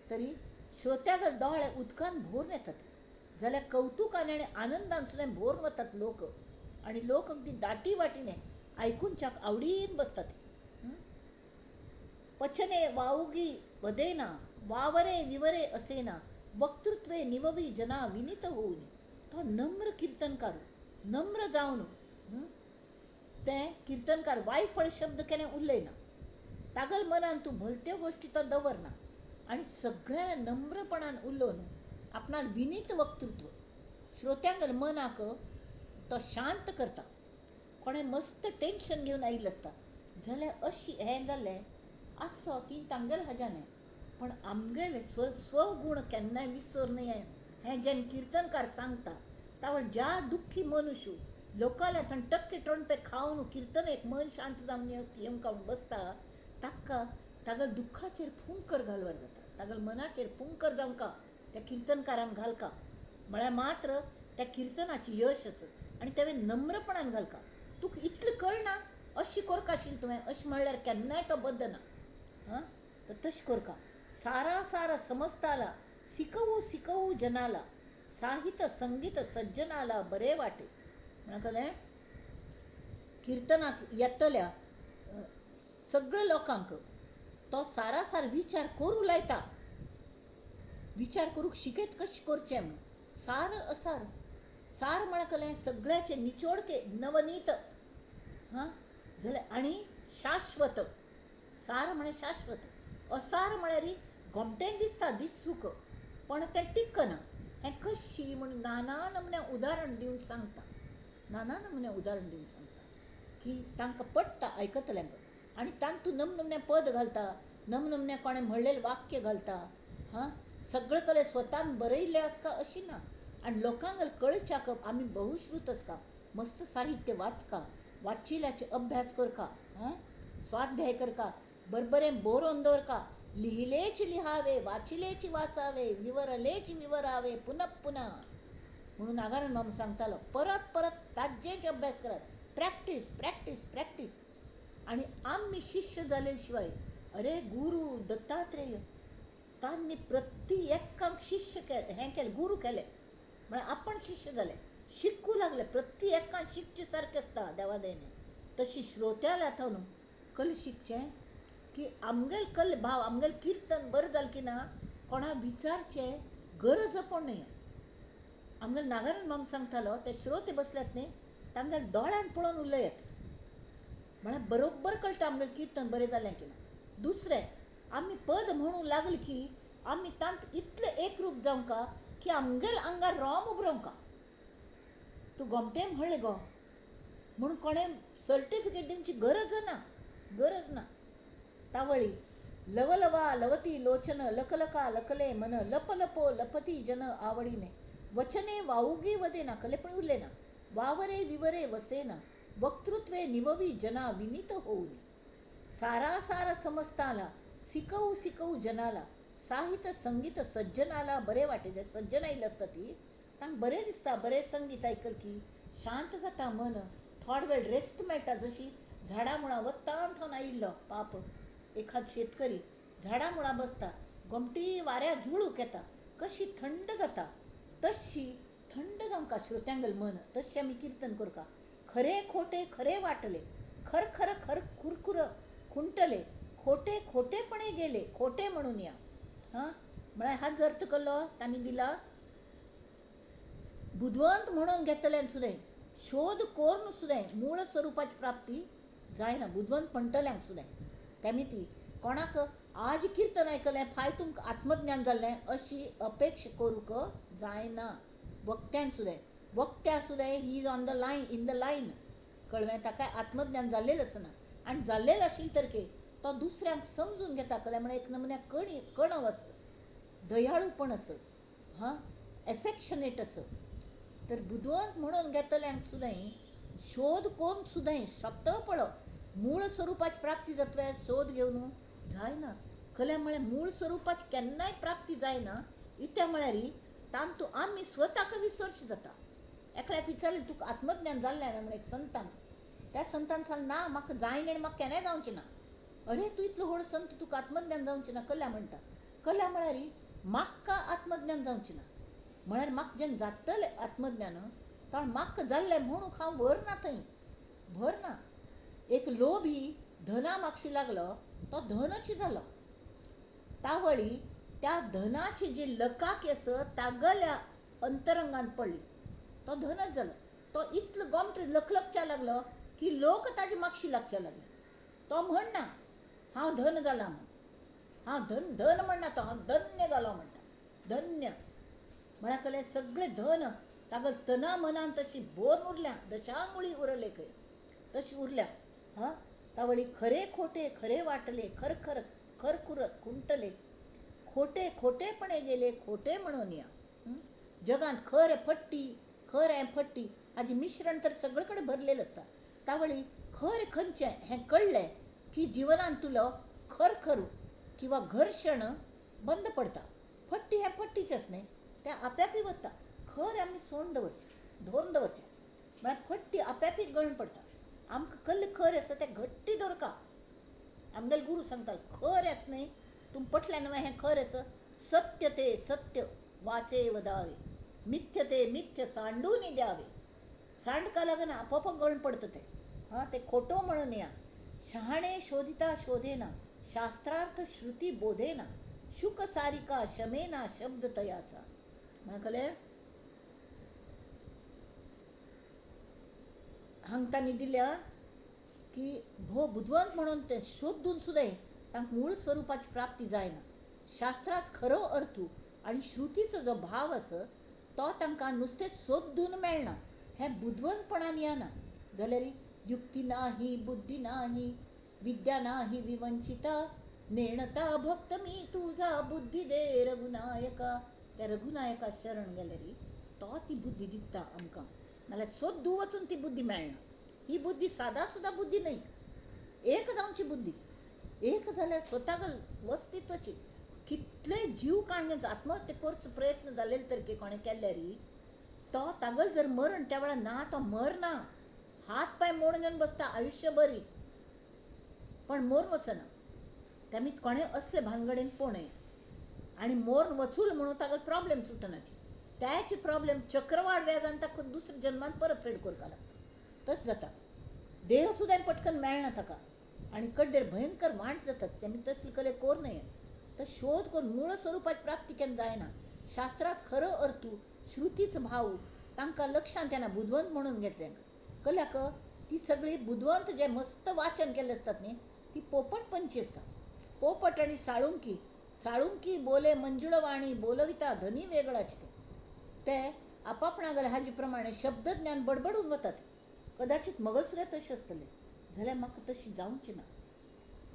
तरी श्रोत्यागेले दोळे उदकान भरून येतात जाल्यार कौतुकान आनी आनंदान सुद्दां भरून वतात लोक. आनी लोक अगदी दाटी वाटीने आयकुनच्याक आवडीन बसतात. पचने वाऊगी वदेना वावरे विवरे असेना वक्तृत्वे निववी जना विनीत होऊन. तो नम्र किर्तनकार नम्र जावन तें किर्तनकार वायफळ शब्द केन्ना उलयना, तागल मनान तूं भलत्यो गोश्टी तो दवरना आनी सगळ्या नम्रपणान उलोवन आपणाक विनीत वक्तृत्व, श्रोत्यांक मनाक तो शांत करता. कोणें मस्त टेंशन घेवन आयिल्लें आसता जाल्यार अशी हें जालें आसो ती तांगेले हाज्यान, पण आमगेले स्वगुण केन्नाय विसर न्हय. हें जेन्ना किर्तनकार सांगता तावळ ज्या दुख्खी मनुष्य लोकांल्या थंय टक्के टोणपे खावन किर्तन एक मन शांत जावन येवंक बसता ताका तागेल्या दुख्खाचेर फुंकर घालवर जाता, तागेल्या मनाचेर फुंकर जावंका त्या किर्तनकारान घालका म्हळ्यार मात्र त्या किर्तनाची यश आसा. आनी तेवें नम्रपणान घालका, तुका इतलें कळना अशी करका आशिल्लें तुवें अशें म्हणल्यार केन्नाय तो बदना. हां, तर तशें करका. सारा सारा समजताला शिकवू शिकवू जनाला साहित्य संगीत सज्जनाला बरें वाटे. म्हणून कळ्ळें, किर्तनाक येतल्या सगळ्या लोकांक तो सारासार विचार करूं लायता, विचार करूंक शिकयत कशें करचें म्हूण. सार असार, सार म्हळ्यार कळ्ळें सगळ्याचें निचोडके नवनीत. हां जाल्यार आनी शाश्वत, सार म्हळ्यार शाश्वत, असार म्हळ्यार गोमटेन दिसता दिसूक पण तें टिकना. हें कशी म्हूण नाना नमुन्या उदाहरण दिवन सांगता, नाना नमुन्या उदाहरण दिवन सांगता की तांकां पडटा आयकतल्यांक. आनी तांतूं नमनमन्या पद घालता, नमनमन्या कोणें म्हणलेलें वाक्य घालता. हां, सगळें कले स्वतान बरयिल्लें आसता अशी ना. आनी लोकांक कळच्याक आमी बहुश्रुत आसता, मस्त साहित्य वाचका, वाचिल्याचे अभ्यास करका, हां स्वाध्याय करका, बरबरें बरोवन दवरका. लिहिलेच लिहावे, वाचिलेच वाचावे, विवरलेच विवरावे पुनः पुनः म्हणून नागानंद मामा सांगतालो. परत परत ताजेच अभ्यास करात, प्रॅक्टीस प्रॅक्टीस प्रॅक्टीस. आनी आमी शिष्य जाले शिवाय अरे गुरू दत्तात्रेय तांणी प्रति एकांक शिष्य केले, हें केलें, गुरू केले म्हळ्यार आपण शिष्य जाले, शिकूं लागले. प्रति एकांक शिकचे सारकें आसता देवा दयेन. तशी श्रोत्याला थंय कल शिकचें की आमगेल कल भाव आमगेल किर्तन बरें जालें की ना कोणा विचारचें गरज पण न्हय. आमगेल नागानंद मामा सांगतालो ते श्रोते बसल्यात न्ही तांगेल्या दोळ्यान पळोवन उलयात म्हळ्यार बरोबर कळटा आमगेलें किर्तन बरें जालें की ना. दुसरें, आमी पद म्हणूंक लागले की आमी तांत इतलें एकरूप जावंका की आमगेल आंगार रोम उबरोवंका. तूं गोमटें म्हणलें गो म्हूण कोणें सर्टिफिकेट दिवची गरज ना, गरज ना. तावळी लवलवा लवती लोचन लकलका लकले मन लप लपो लपती जन आवडीने वचने वाऊगी वदेना कलेपण उरले ना वावरे विवरे वसेना वक्तृत्वे निववी जना विनीत होऊने. सारा सारा समजताला शिकवू शिकवू जनाला साहित्य संगीत सज्जनाला बरें वाटे. जे सज्जन आयिल्लें आसता ती तांकां बरें दिसता, बरें संगीत आयकल की शांत जाता मन, थोडो वेळ रेस्ट मेळटा. जशी झाडां मुळां वत्तान थंय आयिल्लो पाप एखाद शेतकरी झाडां मुळां बसता, गोमटी वाऱ्या झुळूक येता, कशी थंड जाता तशी थंड जावंका श्रोत्यांगेलें मन. तशें आमी किर्तन करका. खरे खोटे खरे वाटले खर खर खर कुरकुर खुंटले खोटे खोटेपणे गेले खोटे म्हणून या. हां, म्हळ्यार हाच अर्थ केलो तांणी दिला. बुदवंत म्हणून घेतल्यान सुद्दां शोध करून सुद्दां मूळ स्वरुपाची प्राप्ती जायना बुदवंत म्हणटल्यांक सुद्दां. तेमी ती कोणाक आज किर्तन आयकलें फाय तुमकां आत्मज्ञान जालें अशी अपेक्षा करूंक जायना. वक्त्यान सुद्दां, वक्त्या सुद्दां he is on the line, in the line कळ्ळें, ताका आत्मज्ञान जाल्लेलें आसना. आनी जाल्लेलें आशिल्लें तर तो दुसऱ्यांक समजून घेता. कळ्ळें म्हळ्यार एक नमुन्या कणी कणव आसता, दयाळूपण आसत, हां एफेक्शनेट आसत. तर बुदवंत म्हणून घेतल्यांक सुद्दां शोध करून सुद्दां शब्द पळो मूळ स्वरुपाची प्राप्ती जातले शोध घेवन जायना. कल्या म्हळ्यार मूळ स्वरुपाची केन्नाय प्राप्ती जायना. इत्या म्हळ्यार तांतू आमी स्वताक विसरशी जाता. एकल्याक विचारलें तुका आत्मज्ञान जाल्लें हांवें म्हण एक संतान, त्या संतान सांगलें ना म्हाका जायना आनी म्हाका केन्नाय जावचें ना. अरे तूं इतलो व्हड संत तुका आत्मज्ञान जावचें ना कल्या म्हणटा. कल्या म्हळ्यार म्हाका आत्मज्ञान जावचें ना म्हळ्यार म्हाका जेन्ना जातलें आत्मज्ञान तो म्हाका जाल्लें म्हणून हांव भर ना थंय, भर ना. एक लोभी धना मागशी लागलो तो धनच जालो. तावळी त्या धनाची जी लकाकी आसा तागल्या अंतरंगान पडली, तो धनच जालो. तो इतलो गोमटो लखलखच्या लागलो की लोक ताजे मागशी लागच्या लागले. तो म्हणना हांव धन जाला म्हूण, हांव धन धन म्हणना, तो हांव धन्य जालो म्हणटा, धन्य. म्हळ्यार कलें सगळें धन तागल तना मनान तशी बोर उरल्या, दशांगुळी उरले खंय तशी उरल्या. हां, तावळी खरे खोटे खरे वाटले, खरखर खरखुरत खुंटले, खोटे खोटेपणे गेले खोटे म्हणून या. जगांत खर फट्टी खर फट्टी हाजें मिश्रण तर सगळे कडेन भरलेलें आसता. तावळी खर खंयचें हें कळ्ळें की जिवनांत तुलो खरखरू किंवा घर्शण बंद पडटा. फट्टी हें फट्टीचेंच न्ही, तें आप्यापी वता. खर आमी सोडून दवरचें, धरून दवरचें, म्हळ्यार फट्टी आप्यापी गळून पडटा. आमकां कल्ले खर आसा तें घट्टी दवरका. आमगेले गुरू सांगताले खर आसा न्ही, तुम पटलें न्हय हें खर आसा. सत्य ते सत्य वाचे वदावे, मिथ्य ते मिथ्य सांडून द्यावे. सांडका लागून आपोआप गळून पडटा तें. हां, तें खोटो म्हणून या. शहाणे शोधिता शोधेना, शास्त्रार्थ श्रुती बोधेना, शुक सारिका शमेना शब्द तयाचा. म्हणलें हांगा तांणी दिल्या की भो बुदवंत म्हणून ते शोधून सुद्दां तांकां मूळ स्वरुपाची प्राप्ती जायना. शास्त्राच खरो अर्थ आनी श्रुतीचो जो भाव आसा तो तांकां नुस्तें सोदून मेळना. हें बुदवंतपणान येना जाल्यार युक्ती नाही बुद्धी नाही विद्या नाही विवंचिता, नेणता भक्त मी तुझा बुद्धी दे रघुनायका. त्या रघुनायका शरण गेल्यार तो ती बुद्धी दिता आमकां, नाल्यार सोदू वचून ती बुद्धी मेळना. ही बुद्धी सादा सुद्दा बुद्धी न्हय, एक जावची बुद्धी. एक जाल्यार स्वताक वस्तित्वाची कितले जीव काण आत्महत्या करचो प्रयत्न जालेले तर कोणें केल्यार तो तागल जर मरण त्या वेळार ना, तो मरना, हात पांय मोडून घेवन बसता आयुश्य बरी, पण मोर वचना. त्यामी कोणें असले भानगडीन पळय आनी मोर वचूल म्हणून तागल प्रॉब्लेम सुटनाची. त्याची प्रॉब्लेम चक्रवाढ व्याजान ताका दुसऱ्या जन्मान परत फेड करपाक लागता. तशें जाता. देह सुद्दां पटकन मेळना ताका आनी कड्डेर भयंकर वांट जातात. तेमी तसले कले कोर न्हय, तर शोध करून मूळ स्वरुपाची प्राप्ती केन्ना जायना. शास्त्राच खरो अर्थ श्रुतीच भाव तांकां लक्षांत येना. बुदवंत म्हणून घेतलें कल्याक ती सगळी बुदवंत जे मस्त वाचन केल्ले आसतात न्ही, ती पोपटपंची आसता. पोपट आनी साळुंकी, साळुंकी बोले मंजुळवाणी बोलविता धनी वेगळाच. ते आपापणागले हाजे प्रमाणे शब्दज्ञान बडबडून वतात. कदाचित मगल सुद्दां तशें आसतलें, जाल्यार म्हाका तशी जावची ना.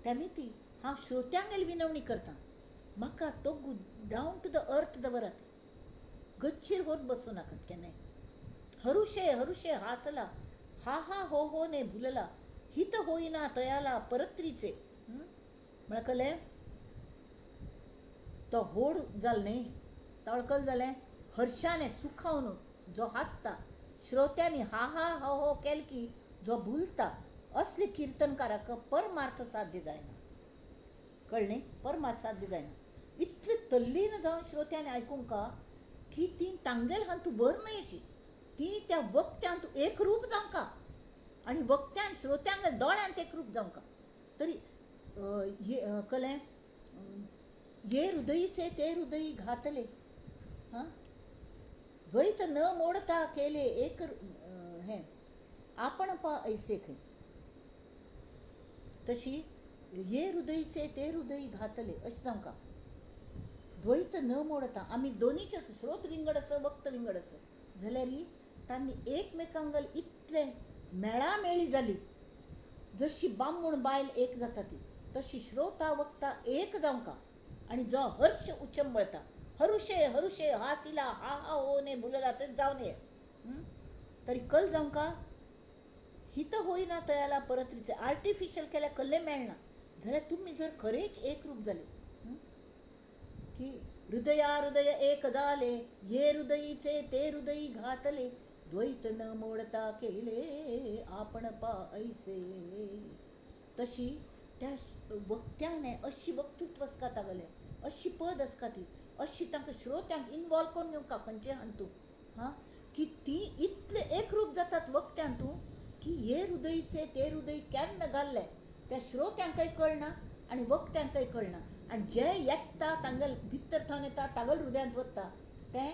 त्यामी ती हांव श्रोत्यांगेल विनवणी करता, म्हाका तो डावन टू the earth दवरात, गच्चीर होत बसूं नाकात केन्नाय. हरुशे हरुशे हासला, हा हा हो हो ने भुलला, हित होईना तयाला परत्रीचे. म्हळ्यार कळ्ळें तो होड जाल न्ही, तळकल जालें हर्षाने सुखावन जो हासता, श्रोत्यांनी हा हा हो हो केल की जो भुलता, असले किर्तनकाराक परमार्थ साध्य जायना. कळ्ळें? परमार्थ साध्य जायना. इतले तल्लीन जावन श्रोत्यांनी आयकूंक की ती तांगेल हातूंत भर मेळची, ती त्या वक्त्यांत एकरूप जावंका आनी वक्त्यान श्रोत्यांक दोळ्यांत एकरूप जावंका. तरी कळ्ळें ये हृदयीचे ते हृदयी घातले, हां, द्वैत न मोडता केले एक हें आपण पा ऐसे खंय. तशी ये हृदयीचे ते हृदयी घातले अशें जावंका. द्वैत न मोडता आमी दोनीचे स्रोत विंगड आसा, वक्त विंगड आसा, जाल्यार तांणी एकमेकांगल इतले मेळामेळी जाली, जशी बामूण बायल एक जाता ती, तशी श्रोता वक्ता एक जावंका. आनी जो हर्ष उचंबळता, हरुशे हरुशे हासिला हा हा हो ने भुलला, तेच जावन ये तरी कल जावंका हित होईना तयाला परत्रीचे. आर्टिफिशियल केल्यार कल्ले मेळना. जाल्यार तुमी जर खरेंच एकरूप जाले की हृदया हृदय एक जाले, ये हृदयीचे ते हृदयी घातले, द्वैत न मोडता केले आपण पा ऐसे. तशी त्या वक्त्याने अशी वक्तृत्व आसता तागेलें, अशी पद आसता ती, अशी तांकां श्रोत्यांक इनवॉल्व करून घेवंका खंयचे हातूंत, हां, की ती इतले एकरूप जातात वक्त्यांतू की हे हृदयीचे ते हृदय केन्ना घाल्ले त्या श्रोत्यांकय कळना आनी वक्त्यांकय कळना. आनी जे येता तांगेल भितर थंय येता तागेल हृदयांत वता तें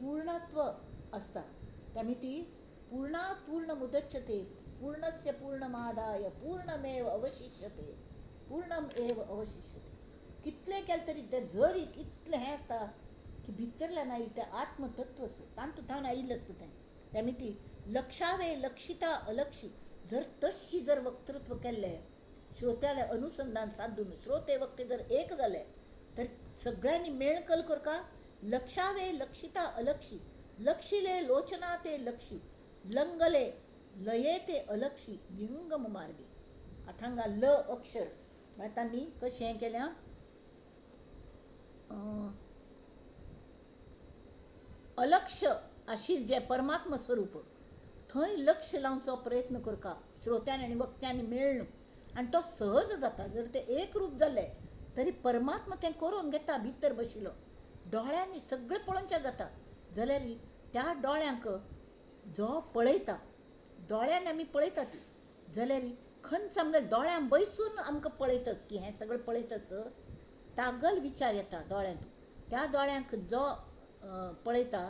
पूर्णत्व आसता. त्यामी ती पूर्णात् पूर्णमुदच्यते पूर्णस्य पूर्णमादाय पूर्णमेव अवशिष्यते, पूर्णम एव अवशिष्यते. कितलें केलें तरी तें जरी कितलें हें आसता की भितरल्यान आयिल्लें तें आत्मतत्व आसा, तातूंत थावन आयिल्लें आसता तें. तेमी ती लक्षावे लक्षिता अलक्षी जर तशी जर वक्तृत्व केल्लें श्रोत्याले अनुसंधान साधून श्रोते वक्ते जर एक जाले तर सगळ्यांनी मेळकल करका. लक्षावे लक्षिता अलक्षी लक्षिले लोचना ते लक्षी लंगले लये ते अलक्षी विहंगम मार्गे. आतां हांगा ल अक्षर म्हळ्यार तांणी कशें हें केलें, अलक्ष आशिल्लें जें परमात्म स्वरूप थंय लक्ष लावचो प्रयत्न करका श्रोत्यांनी आनी वक्त्यांनी मेळ्ळो आनी तो सहज जाता. जर ते एक रूप जाले तरी परमात्मा तें करून घेता भितर बशिल्लो, दोळ्यांनी सगळें पळोवचें जाता. जाल्यार त्या दोळ्यांक जो पळयता, दोळ्यांनी आमी पळयता ती, जाल्यार खंयच आमगे दोळ्यां बैसून आमकां पळयतस की हें सगळें पळयतस तागल विचार येता दोळ्यांत. त्या दोळ्यांक जो पळयता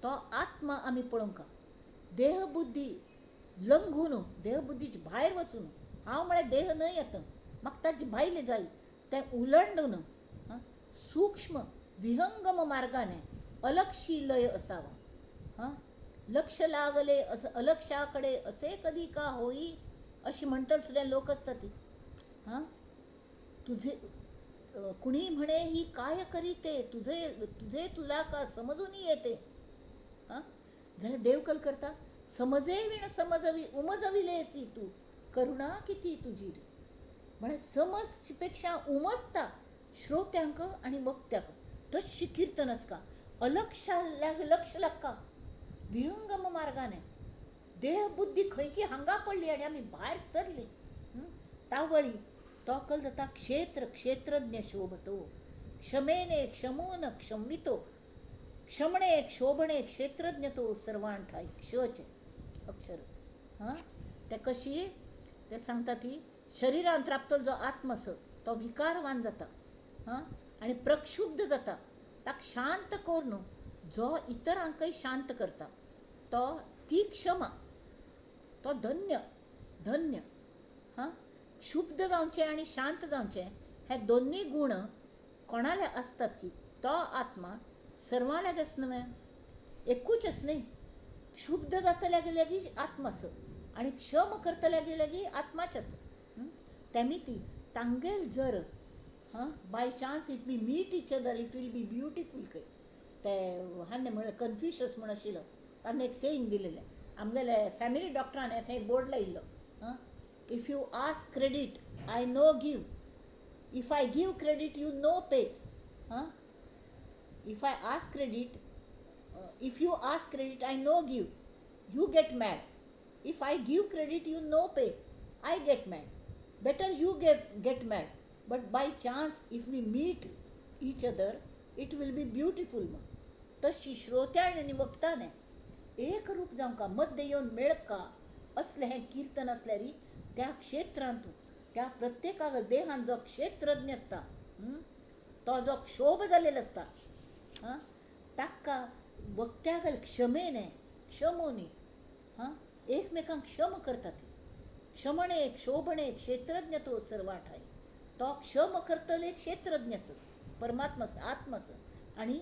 तो आत्मा आमी पळोवंक. देहबुद्धी लंघून देहबुद्धीचे भायर वचून, हांव म्हळ्यार देह न्हय आतां म्हाका ताजे भायले जाय, तें उलंडून सूक्ष्म विहंगम मार्गाने अलक्षी लय असावा. हां, लक्ष लागले असं अलक्षाकडे असे कधी का होई अशी म्हणटल सुद्दां लोक आसता ती. हां, तुझे कुणी म्हणे ही काय करीते तुझे तुझे तुला का समजून येते. हां, जाल्यार देवकल करता समजे विण समजवी उमजविलेसी तू करुणा किती तुजी. म्हळ्यार समज पेक्षा उमजता श्रोत्यांक आनी वक्त्यांक. तशी किर्तन आसता अलक्षा लक्ष लागता विहंगम मार्गाने. देहबुद्धी खंयची हांगा पडली आनी आमी भायर सरली तावळी तो कल जाता क्षेत्र क्षेत्रज्ञ शोभतो क्षमेने क्षमून क्षमवितो क्षमणे क्षोभणे क्षेत्रज्ञ तो सर्वान ठाई. क्षचे अक्षर हां, ते कशी ते सांगता ती शरिरांत राबतलो जो आत्मा आसा तो विकारवान जाता हां आनी प्रक्षुब्ध जाता. ताका शांत करून जो इतरांकय शांत करता तो ती क्षमा, तो धन्य धन्य. हां, क्षुब्ध जावचें आनी शांत जावचें हे दोनूय गूण कोणाले आसतात की तो आत्मा सर्वां लागीं आसना न्हय, एकूच आस न्हय. क्षुब्ध जातल्या लागीं आत्मा आसा आनी क्षम करतल्या लागीं आत्माच आसा. तेमी ती तांगेल जर हां by chance if we meet each other it will be beautiful. खंय ते हाणें म्हणलें कन्फ्युशस म्हूण आशिल्लो ताणें एक सेईंग दिलेलें आमगेले फॅमिली डॉक्टरान थंय एक बोर्ड लायिल्लो. हां, if you ask credit I no give, if I give credit you no pay. हां, if I ask credit, if you ask credit I no give, you get mad. If I give credit you no pay, I get mad. Better you get mad, but by chance if we meet each other it will be beautiful. तशी श्रोत्यान आनी वक्ताने एक रूप जावंका, मध्य येवन मेळका असलें हें किर्तन आसल्यार त्या क्षेत्रांत त्या प्रत्येकाक देहान जो क्षेत्रज्ञ आसता तो जो क्षोभ जालेलो आसता हां ताका वक्त्याक क्षमेने क्षमोनी हां एकमेकांक क्षम करता ती. क्षमणे क्षोभणे क्षेत्रज्ञ तो सर्वाठाय. तो क्षम करतले क्षेत्रज्ञ आसा, परमात्मा आसा, आत्मा आसा. आनी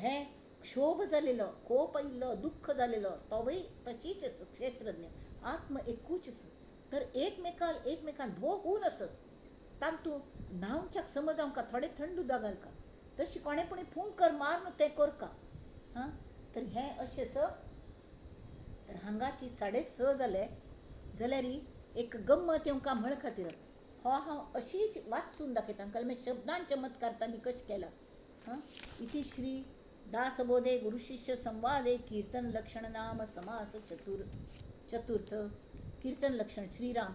हें क्षोभ जालेलो, कोप आयिल्लो, दुख्ख जालेलो तोवूय तशीच आसा क्षेत्रज्ञ. आत्मा एकूच आसा. तर एकमेकाल एकमेकान भोगून आसा तातूंत न्हांवच्याक समज आमकां थोडें थंड उदक घालका, तशी कोणें पुणी फुंकर मारून तें करका. हां, तर हें अशें आसा. तर हांगाची 6:30 जाले जाल्यार एक गम्मत येवंका म्हण खातीर हो हांव अशीच वाचून दाखयता कारण शब्दान चमत्कार तांणी कशें केला. हां, इति श्री दासबोधे गुरुशिष्य संवादे कीर्तन लक्षण नाम समास चतुर्थ कीर्तन लक्षण श्रीराम.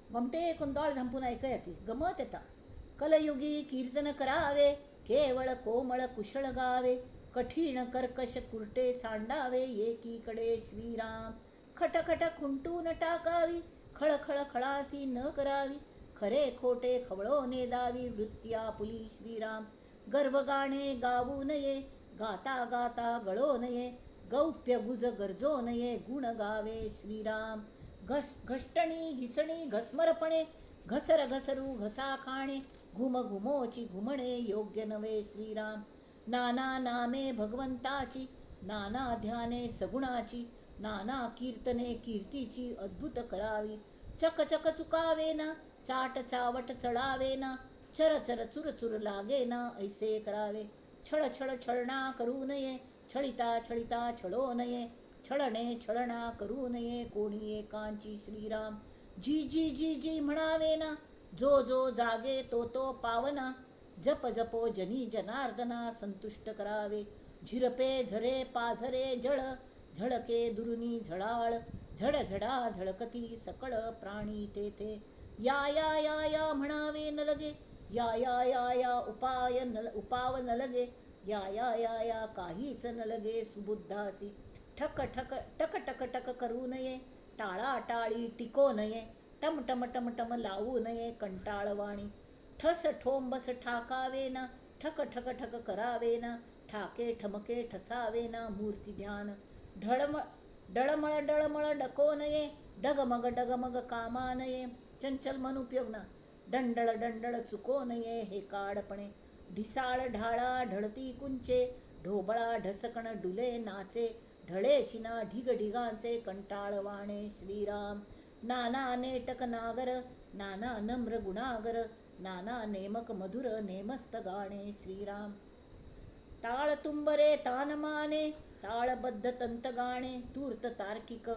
गोमटे दोळ धांपून आयकया ती गमत येता. कलयुगी कीर्तन करावे केवळ कोमळ कुशळ गावे कठीण कर्कश कुर्टे सांडावे एकीकडे श्रीराम. खटखट खुंटून टाकावी खळखळ खळासी न करावी खरे खोटे खवळो नेदावी वृत्ती आपुली श्रीराम. गर्व गाणे गाऊ नये गाता गाता गळो नये गौप्य गुज गरजो नये गुण गावे श्रीराम. घष्टणी घिसणी घस्मरपणे घसर घसरू घसा खाणे घुम घुमोची घुमणे योग्य नवे श्रीराम. नाना नामे भगवंताची, नाना ध्याने सगुणाची, नाना कीर्तने कीर्तीची अद्भुत करावी. चक चक चुकावे ना, चाट चावट चढावे ना, चर चर चुर चुर लागे ना ऐसे करावे. छळ छळ छळणा करू नये, छळिता छळिता छळो नये, छळणे छळणा करू नये कोणी एकांची श्रीराम. जी जी जी जी म्हणावे ना, जो जो जागे तो तो पावना, जप जपो जनी जनार्दना संतुष्ट करावे. झिरपे झरे पाझरे जळ, झळके दुरुनी झळाळ, झड झडा झळकती सकळ प्राणी तेथे. या या या या म्हणावे न लगे, या या या या उपाय न उपाव न लगे, या या या या काहीच न लगे सुबुद्धासी. ठक ठक टक टक टक करू नये, टाळा टाळी टिको नये, टम टम टम टम लावू नये कंटाळवाणी. ठस ठोंबस ठाकावे ना, ठक ठक ठक करावे ना, ठाके ठमके ठसावे ना मूर्ती ध्यान. ढळम डळमळ डळमळ डको नये, डगमग डगमग कामा नये, चंचल मन उपयोग ना. दंडळ दंडळ चुको नये हे काडपणे. ढिसाळ ढाळा ढळती कुंचे, ढोबळा ढसकण डुले नाचे, ढळे चिना ढिग ढिगांचे कंटाळवाणे श्रीराम. नाना नेटक नागर, नाना नम्र गुणागर, नाना नेमक मधुर नेमस्त गाणे श्रीराम. ताळ तुंबरे तानमाने, ताळबद्ध तंत गाणे, तूर्त तार्किक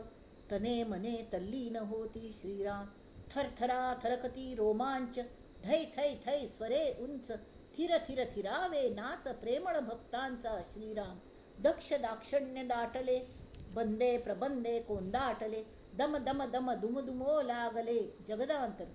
तने मने तल्लीन होती श्रीराम. थरथरा थरकती रोमांच, धै थै थै स्वरे उंच, थिर थिर थिरावे नाच प्रेमळ भक्तांचा श्रीराम. दक्ष दाक्षण्य दाटले, बंदे प्रबंदे कोंदाटले, दम दम दम दुमदुमो लागले जगदांतर.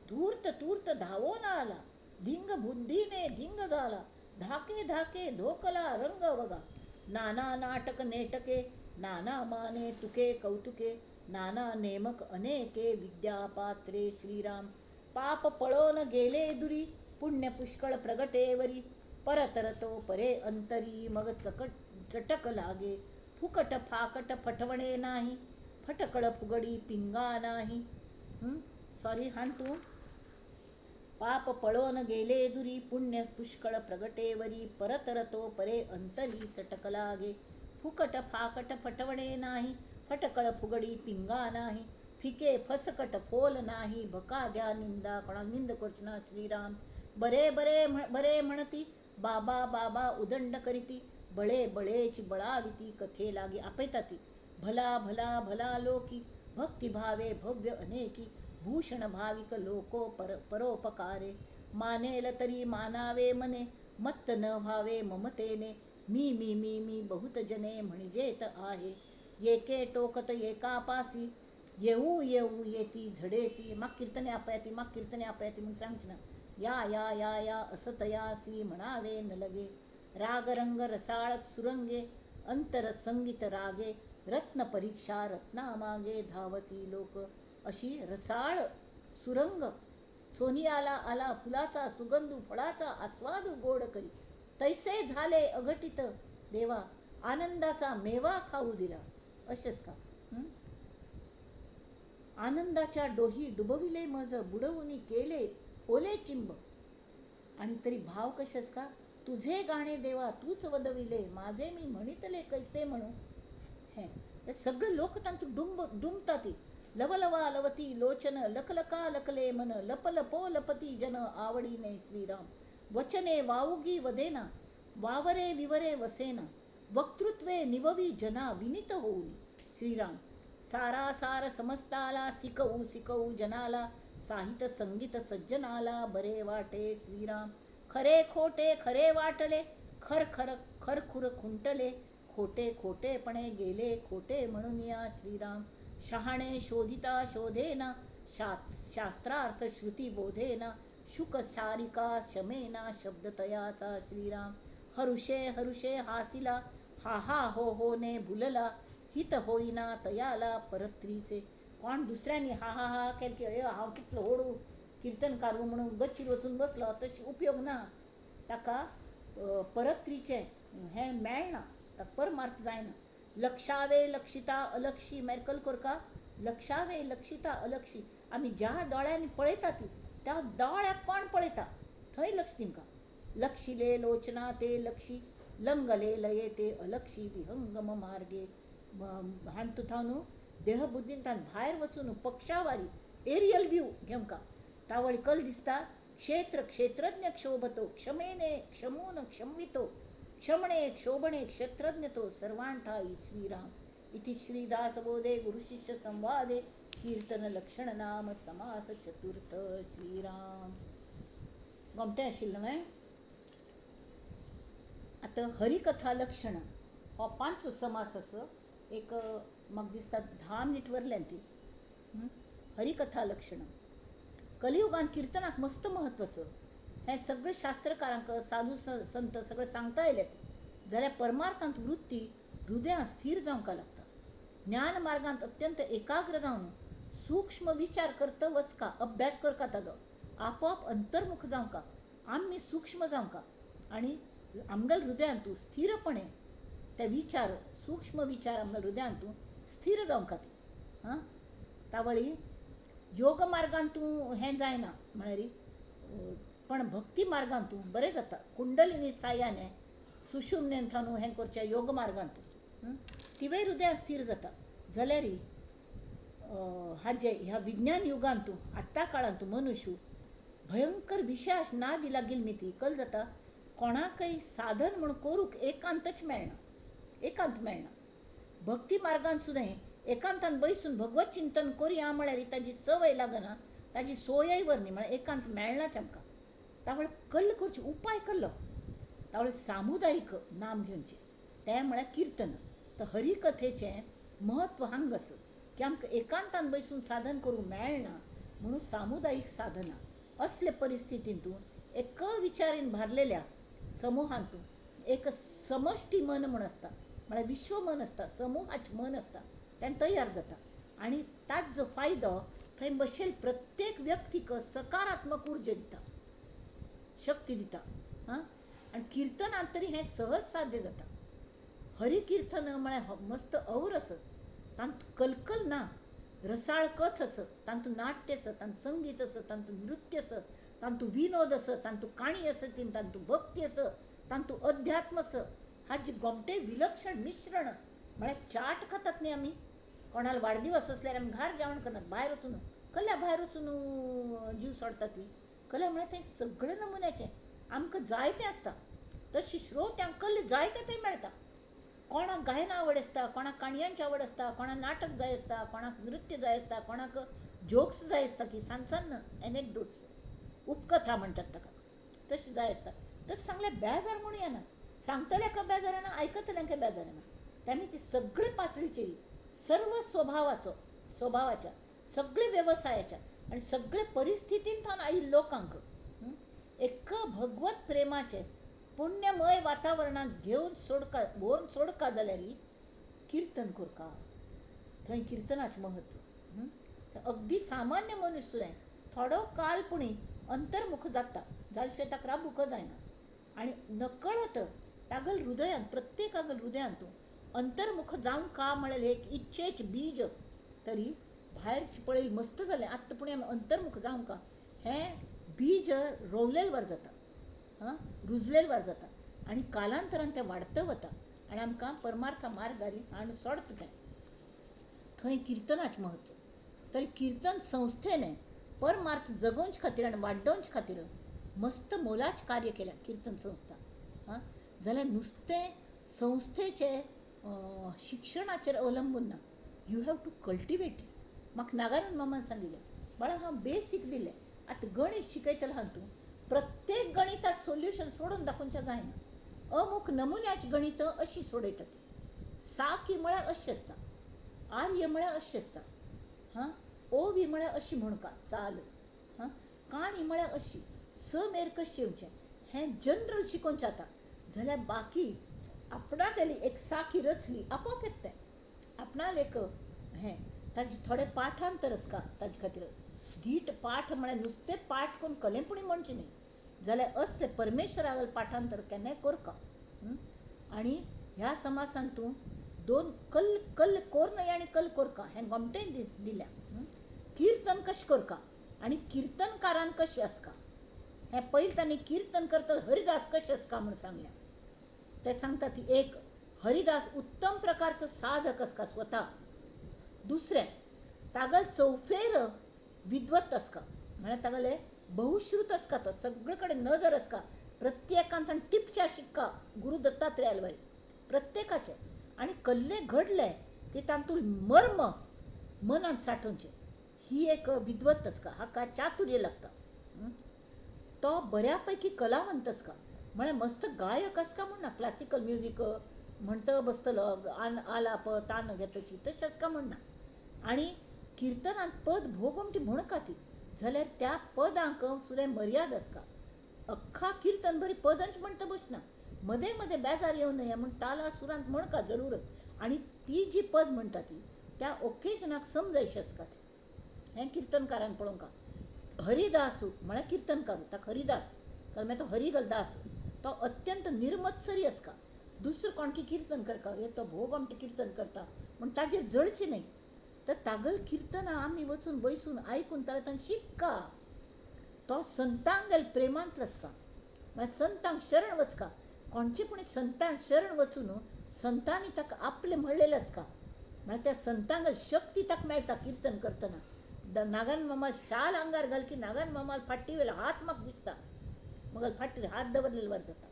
धूर्त तूर्त धावो आला, धिंग बुद्धीने धिंग झाला, धाके धाके धोकला रंग वगा. नाना नाटक नेटके, नाना माने तुके कौतुके, नाना नेमक अनेके विद्यापात्रे श्रीराम. पाप पळोन गेले दुरी, पुण्य पुष्कळ प्रगटेवरी, परतरतो परे अंतरी मग चकट चटक लागे. फुकट फाकट फटवणे नाही, फटकळ फुगडी पिंगा नाही. सॉरी हान तू. पाप पळोन गेले दुरी, पुण्य पुष्कळ प्रगटेवरी, परतरतो परे अंतरी चटक लागे. फुकट फाकट फटवणे नाही, फटकळ फुगडी पिंगा नाही, फिके फसकट फोल नाही, भका द्या निंदा कोणाला निंद करची ना श्रीराम. बरे बरे बरे म्हणती, बाबा बाबा उदंड करीती, बळे बळेची बळाविती कथे लागी आपयता ती. भला भला भला लोकी, भक्तिभावे भव्य अनेकी, भूषण भाविक लोको पर परोपकारे. मानेल तरी मानावे मने, मत्त न व्हावे ममतेने, मी मी मी मी बहुत जने म्हणजेत आहे. एके टोकत एकापासी, येऊ येऊ येती झडेसी. माग कीर्तने आपयाती, माग कीर्तने आपयाती म्हणून सांगची ना. या या या या असतयासी म्हणावे न लगे. रागरंग रसाळ सुरंगे, अंतर संगीत रागे, रत्न परीक्षा रत्ना मागे धावती लोक. अशी रसाळ सुरंग सोनियाला आला फुलाचा सुगंधू फळाचा आस्वादू गोड करी. तैसे झाले अघटित देवा, आनंदाचा मेवा खाऊ दिला. असेच का आनंदाच्या डोही डुबविले मज, बुडवून केले ओले चिंब. आणि तरी भाव कसेच का, तुझे गाणे देवा तूच वदविले, माझे मी म्हणितले कैसे म्हणू. हे सगळे लोक तांतू डुंबता ती. लवलवा लवती लोचन, लकलका लकले मन, लपलपो लपती जन आवडीने श्रीराम. वचने वाऊगी वदेना, वावरे विवरे वसेना, वक्तृत्वे निववी जना विनित होऊनी श्रीराम. सारा सार समस्ताला, सिकवू सिकवू जनाला, साहित्य संगीत सज्जनाला बरे वाटे श्रीराम. खरे खोटे खरे वाटले, खर खर खरखुर खुंटले, खोटे खोटेपणे गेले खोटे म्हणून या श्रीराम. शहाणे शोधिता शोधेना, शास्त्रार्थ श्रुती बोधेना, शुक सारिका शमेना शब्दतयाचा श्रीराम. हरुषे हरुषे हासिला, हा हा हो हो ने भुलला, हित होईना तयाला परत्रीचे. कोण दुसऱ्यांनी हा हा हा केलं की अय हांव कितलो होडू कीर्तनकार म्हणून गच्चीर वचून बसलो तशी उपयोग ना. ताका परत्रीचे हें मेळना, ताका परमार्थ जायना. लक्षावे लक्षिता अलक्षी मागीर कल करका, लक्षावे लक्षिता अलक्षी. आमी ज्या दोळ्यांनी पळयता ती त्या दोळ्याक कोण पळयता थंय लक्ष दिवंका. लक्षिले लोचना ते लक्षी, लंगले लये ते अलक्षी विहंगम मार्गे. हांतू थावन देहबुद्दीन तान भायर वचून पक्षावारी एरियल व्यू घेवंका. तावळ कल दिसता क्षेत्र क्षेत्रज्ञ क्षोभतो क्षमेने क्षमून क्षमवितो क्षमणे क्षोभणे क्षेत्रज्ञ तो सर्वांठाई श्रीराम. इति श्रीदासबोधे गुरुशिष्य संवादे कीर्तन लक्षण नाम समास चतुर्थ. श्रीराम. गोमटें आशिल्लें न्हय. आतां हरिकथा लक्षण हो पांचवो समास आसा. एक म्हाका दिसता 10 मिनट वरल्यान ती हरिकथा लक्षण. कलियुगान किर्तनाक मस्त महत्व आसा. हें सगळें शास्त्रकारांक साधू संत सगळें सांगता आयल्यात. जाल्यार परमार्थांत वृत्ती हृदयां स्थीर जावंक लागता. ज्ञान मार्गांत अत्यंत एकाग्र जावन सूक्ष्म विचार करत वचका, अभ्यास करका, ताजो आपोआप अंतर्मुख जावंका, आमी सूक्ष्म जावंका आनी आमगेल्या हृदयांतू स्थिरपणे ते विचार सूक्ष्म विचार आमगेल्या हृदयांतू स्थिर जावंका ती. हां, तावळी योग मार्गांतू हें जायना म्हळ्यार, पण भक्ती मार्गांतू बरें जाता. कुंडलिनी साह्याने सुषुम्नेन थावन हें करचें योग मार्गांतू तिवूय हृदयां स्थिर जाता. जाल्यार हाजे ह्या विज्ञान युगांतू आत्तां काळांतू मनुष्य भयंकर विशयास नादी लागिल्ली मिती कल जाता. कोणाकय साधन म्हूण करूंक एकांतच मेळना, एकांत मेळना. भक्ती मार्गान सुद्दां एकांतान बैसून भगवत चिंतन करुया म्हळ्यार ताजी संवय लागना, ताजी सोयय वरनी, म्हळ्यार एकांत मेळनाच आमकां. तावळ कल्ल करची उपाय कल्लो तावळ सामुदायीक नाम घेवचें, तें म्हळ्यार किर्तन. तर हरिकथेचें म्हत्व हांगा आसा की आमकां एकांतान बैसून साधन करूंक मेळना म्हणून सामुदायीक साधना. असले परिस्थितींतून एक विचारीन भारलेल्या समूहांतून एक समष्टी मन म्हूण आसता, म्हळ्यार विश्व मन आसता, समूहाचें मन आसता, तें तयार जाता. आनी ताजो फायदो थंय बशिल्ले प्रत्येक व्यक्तीक सकारात्मक उर्जा दिता, शक्ती दिता. हां, आनी किर्तनांत तरी हें सहज साध्य जाता. हरिकिर्तन म्हळ्यार मस्त our आसत, तांत कलकल ना, रसाळ कथ आसत, तातूंत नाट्य आसत, तातूंत संगीत आसत, तातूंत नृत्य आसत, तातूंत विनोद आसत, तातूंत काणी आसत, तातूंत भक्ती आसत, तातूंत अध्यात्म आसत. हाजें गोमटें विलक्षण मिश्रण म्हळ्यार चाट खातात न्ही आमी. कोणालो वाडदिवस आसल्यार आमी घार जेवण करनात, भायर वचून कल्या भायर वचून जीव सोडटा ती कल्या. म्हळ्यार तें सगळें नमुन्याचें आमकां जाय तें आसता. तशी श्रोत्यांक कल्ले जाय तें थंय मेळटा. कोणाक गायना आवड आसता, कोणाक काणयांची आवड आसता, कोणाक नाटक जाय आसता, कोणाक नृत्य जाय आसता, कोणाक जोक्स जाय आसता, ती सान सान एनेक्डोट्स उपकथा म्हणटात ताका, तशें जाय आसता. तशें सांगल्यार बेजार म्हूण येना, सांगतल्याक बेजार येना, आयकतल्यांक बेजार येना. तांणी ती सगळे पातळीचेर सर्व स्वभावाचो स्वभावाच्या सगळे वेवसायाच्या आनी सगळे परिस्थितींत आयिल्ल्या लोकांक एक भगवत प्रेमाचें पुण्यमय वातावरणांत घेवन सोडका, व्हरून सोडका जाल्यार किर्तन करका. थंय किर्तनाचें महत्व. अगदी सामान्य मनीस सुद्दां थोडो काल पुणी अंतर्मुख जाता, जाल्यार ताका राबूंक जायना. आनी नकळत तागेल्या हृदयांत, प्रत्येकागेल्या हृदयांत अंतर्मुख जावंक का म्हळ्यार एक इच्छेचें बीज तरी भायर पळयलें मस्त जालें, आतां पूण आमी अंतर्मुख जावंक हें बीज रोवलेलवर जाता, हां, रुजलेलवर जाता आनी कालांतरान तें वाडत वता आनी आमकां परमार्था मार्गार हाडून सोडटा तें. थंय किर्तनाचें म्हत्व. तर किर्तन संस्थेन परमार्थ जगोवचे खातीर आनी वाडोवचे खातीर मस्त मोलाचें कार्य केलें किर्तन संस्था. हां, जाल्यार नुस्तें संस्थेचें शिक्षणाचेर अवलंबून ना, you have to cultivate. म्हाका नागार्जुन मामान सांगिल्लें, बाळा हांव बेसीक दिलें, आतां गणीत शिकयतलें आहा तूं, प्रत्येक गणिताक सोल्युशन सोडून दाखोवचें जायना. अमूक नमुन्याचें गणित अशी सोडयतात. साकी म्हळ्यार अशें आसता, आर्य म्हळ्यार अशें आसता, हां, ओवी म्हळ्यार अशी म्हणका चाल, हां, काणी म्हळ्यार अशी, स मेर कशें येवचें, हें जनरल शिकोवचें आतां. जाल्यार बाकी आपणागेली एक साकी रचली आपोआप येता तें आपणालें एक हें. ताजें थोडें पाठांतर आसता ताजे खातीर. धीट पाठ म्हळ्यार नुस्तें पाठ करून कलेपणी म्हणचें न्ही, जाल्यार असलें परमेश्वरागेलें पाठांतर केन्नाय करका. आनी ह्या समासान तूं दोन कल कल कोर न्हय आनी कल कोरका हें गोमटें दिल्या. किर्तन कशें करका आनी किर्तनकारान कशें आसका हें पयलीं तांणी किर्तन करतलो हरिदास कशें आसका म्हूण सांगलें. ते सांगता ती एक हरिदास उत्तम प्रकारचो साधक आसता स्वता. दुसरें तागल चौफेर विद्वत आसता, म्हळ्यार तागेले बहुश्रुत आसता, तो सगळे कडेन नजर आसता, प्रत्येकान ताणें टिपच्या शिक्का गुरू दत्तात्रेयाल वरी प्रत्येकाचे, आनी कल्ले घडले की तातूंत मर्म मनांत साठोवचें, ही एक विद्वत आसता, हाका चातुर्य लागता. तो बऱ्या पैकी कलावंत आसता, म्हळ्यार मस्त गायक आसता म्हूण ना, क्लासिकल म्युजीक म्हणटा बसतलो आलाप तान घेतची तशें आसता म्हूण ना. आनी किर्तनांत पद भोगोमटी म्हणका ती जाल्यार त्या पदांक सुद्दां मर्याद आसता, अख्खा किर्तन बरी पदांच म्हणटा बसना, मदें मदें बेजार येवं नये म्हूण ताला सुरांत म्हणका जरूर, आनी ती जी पद म्हणटा ती त्या ओकेजनाक समजयशें आसता. तें हें किर्तनकारान पळोवंक. हरिदासू म्हळ्यार किर्तनकार, ताका हरिदास कारण तो हरिगलदास, तो अत्यंत निर्मत्सरी आसता, दुसरो कोण की किर्तन करता हे तो भोव आमचें कीर्तन करता म्हूण ताजेर जळचें न्हय. तर तागल किर्तनां आमी वचून बसून आयकून ताणें ताणें शिक्का, तो संतांगेल प्रेमांतलो आसता, म्हळ्यार संतांक शरण वचका, कोणचे पूण संतांक शरण वचून संतांनी ताका आपलें म्हणलेलें आसता, म्हळ्यार त्या संतांगेल शक्ती ताका मेळटा किर्तन करतना. नागान मामाल शाल आंगार घाल की नागान मामाल फाटी वेलो हात म्हाका दिसता, मगल फाटीर हात दवरलेले वर जाता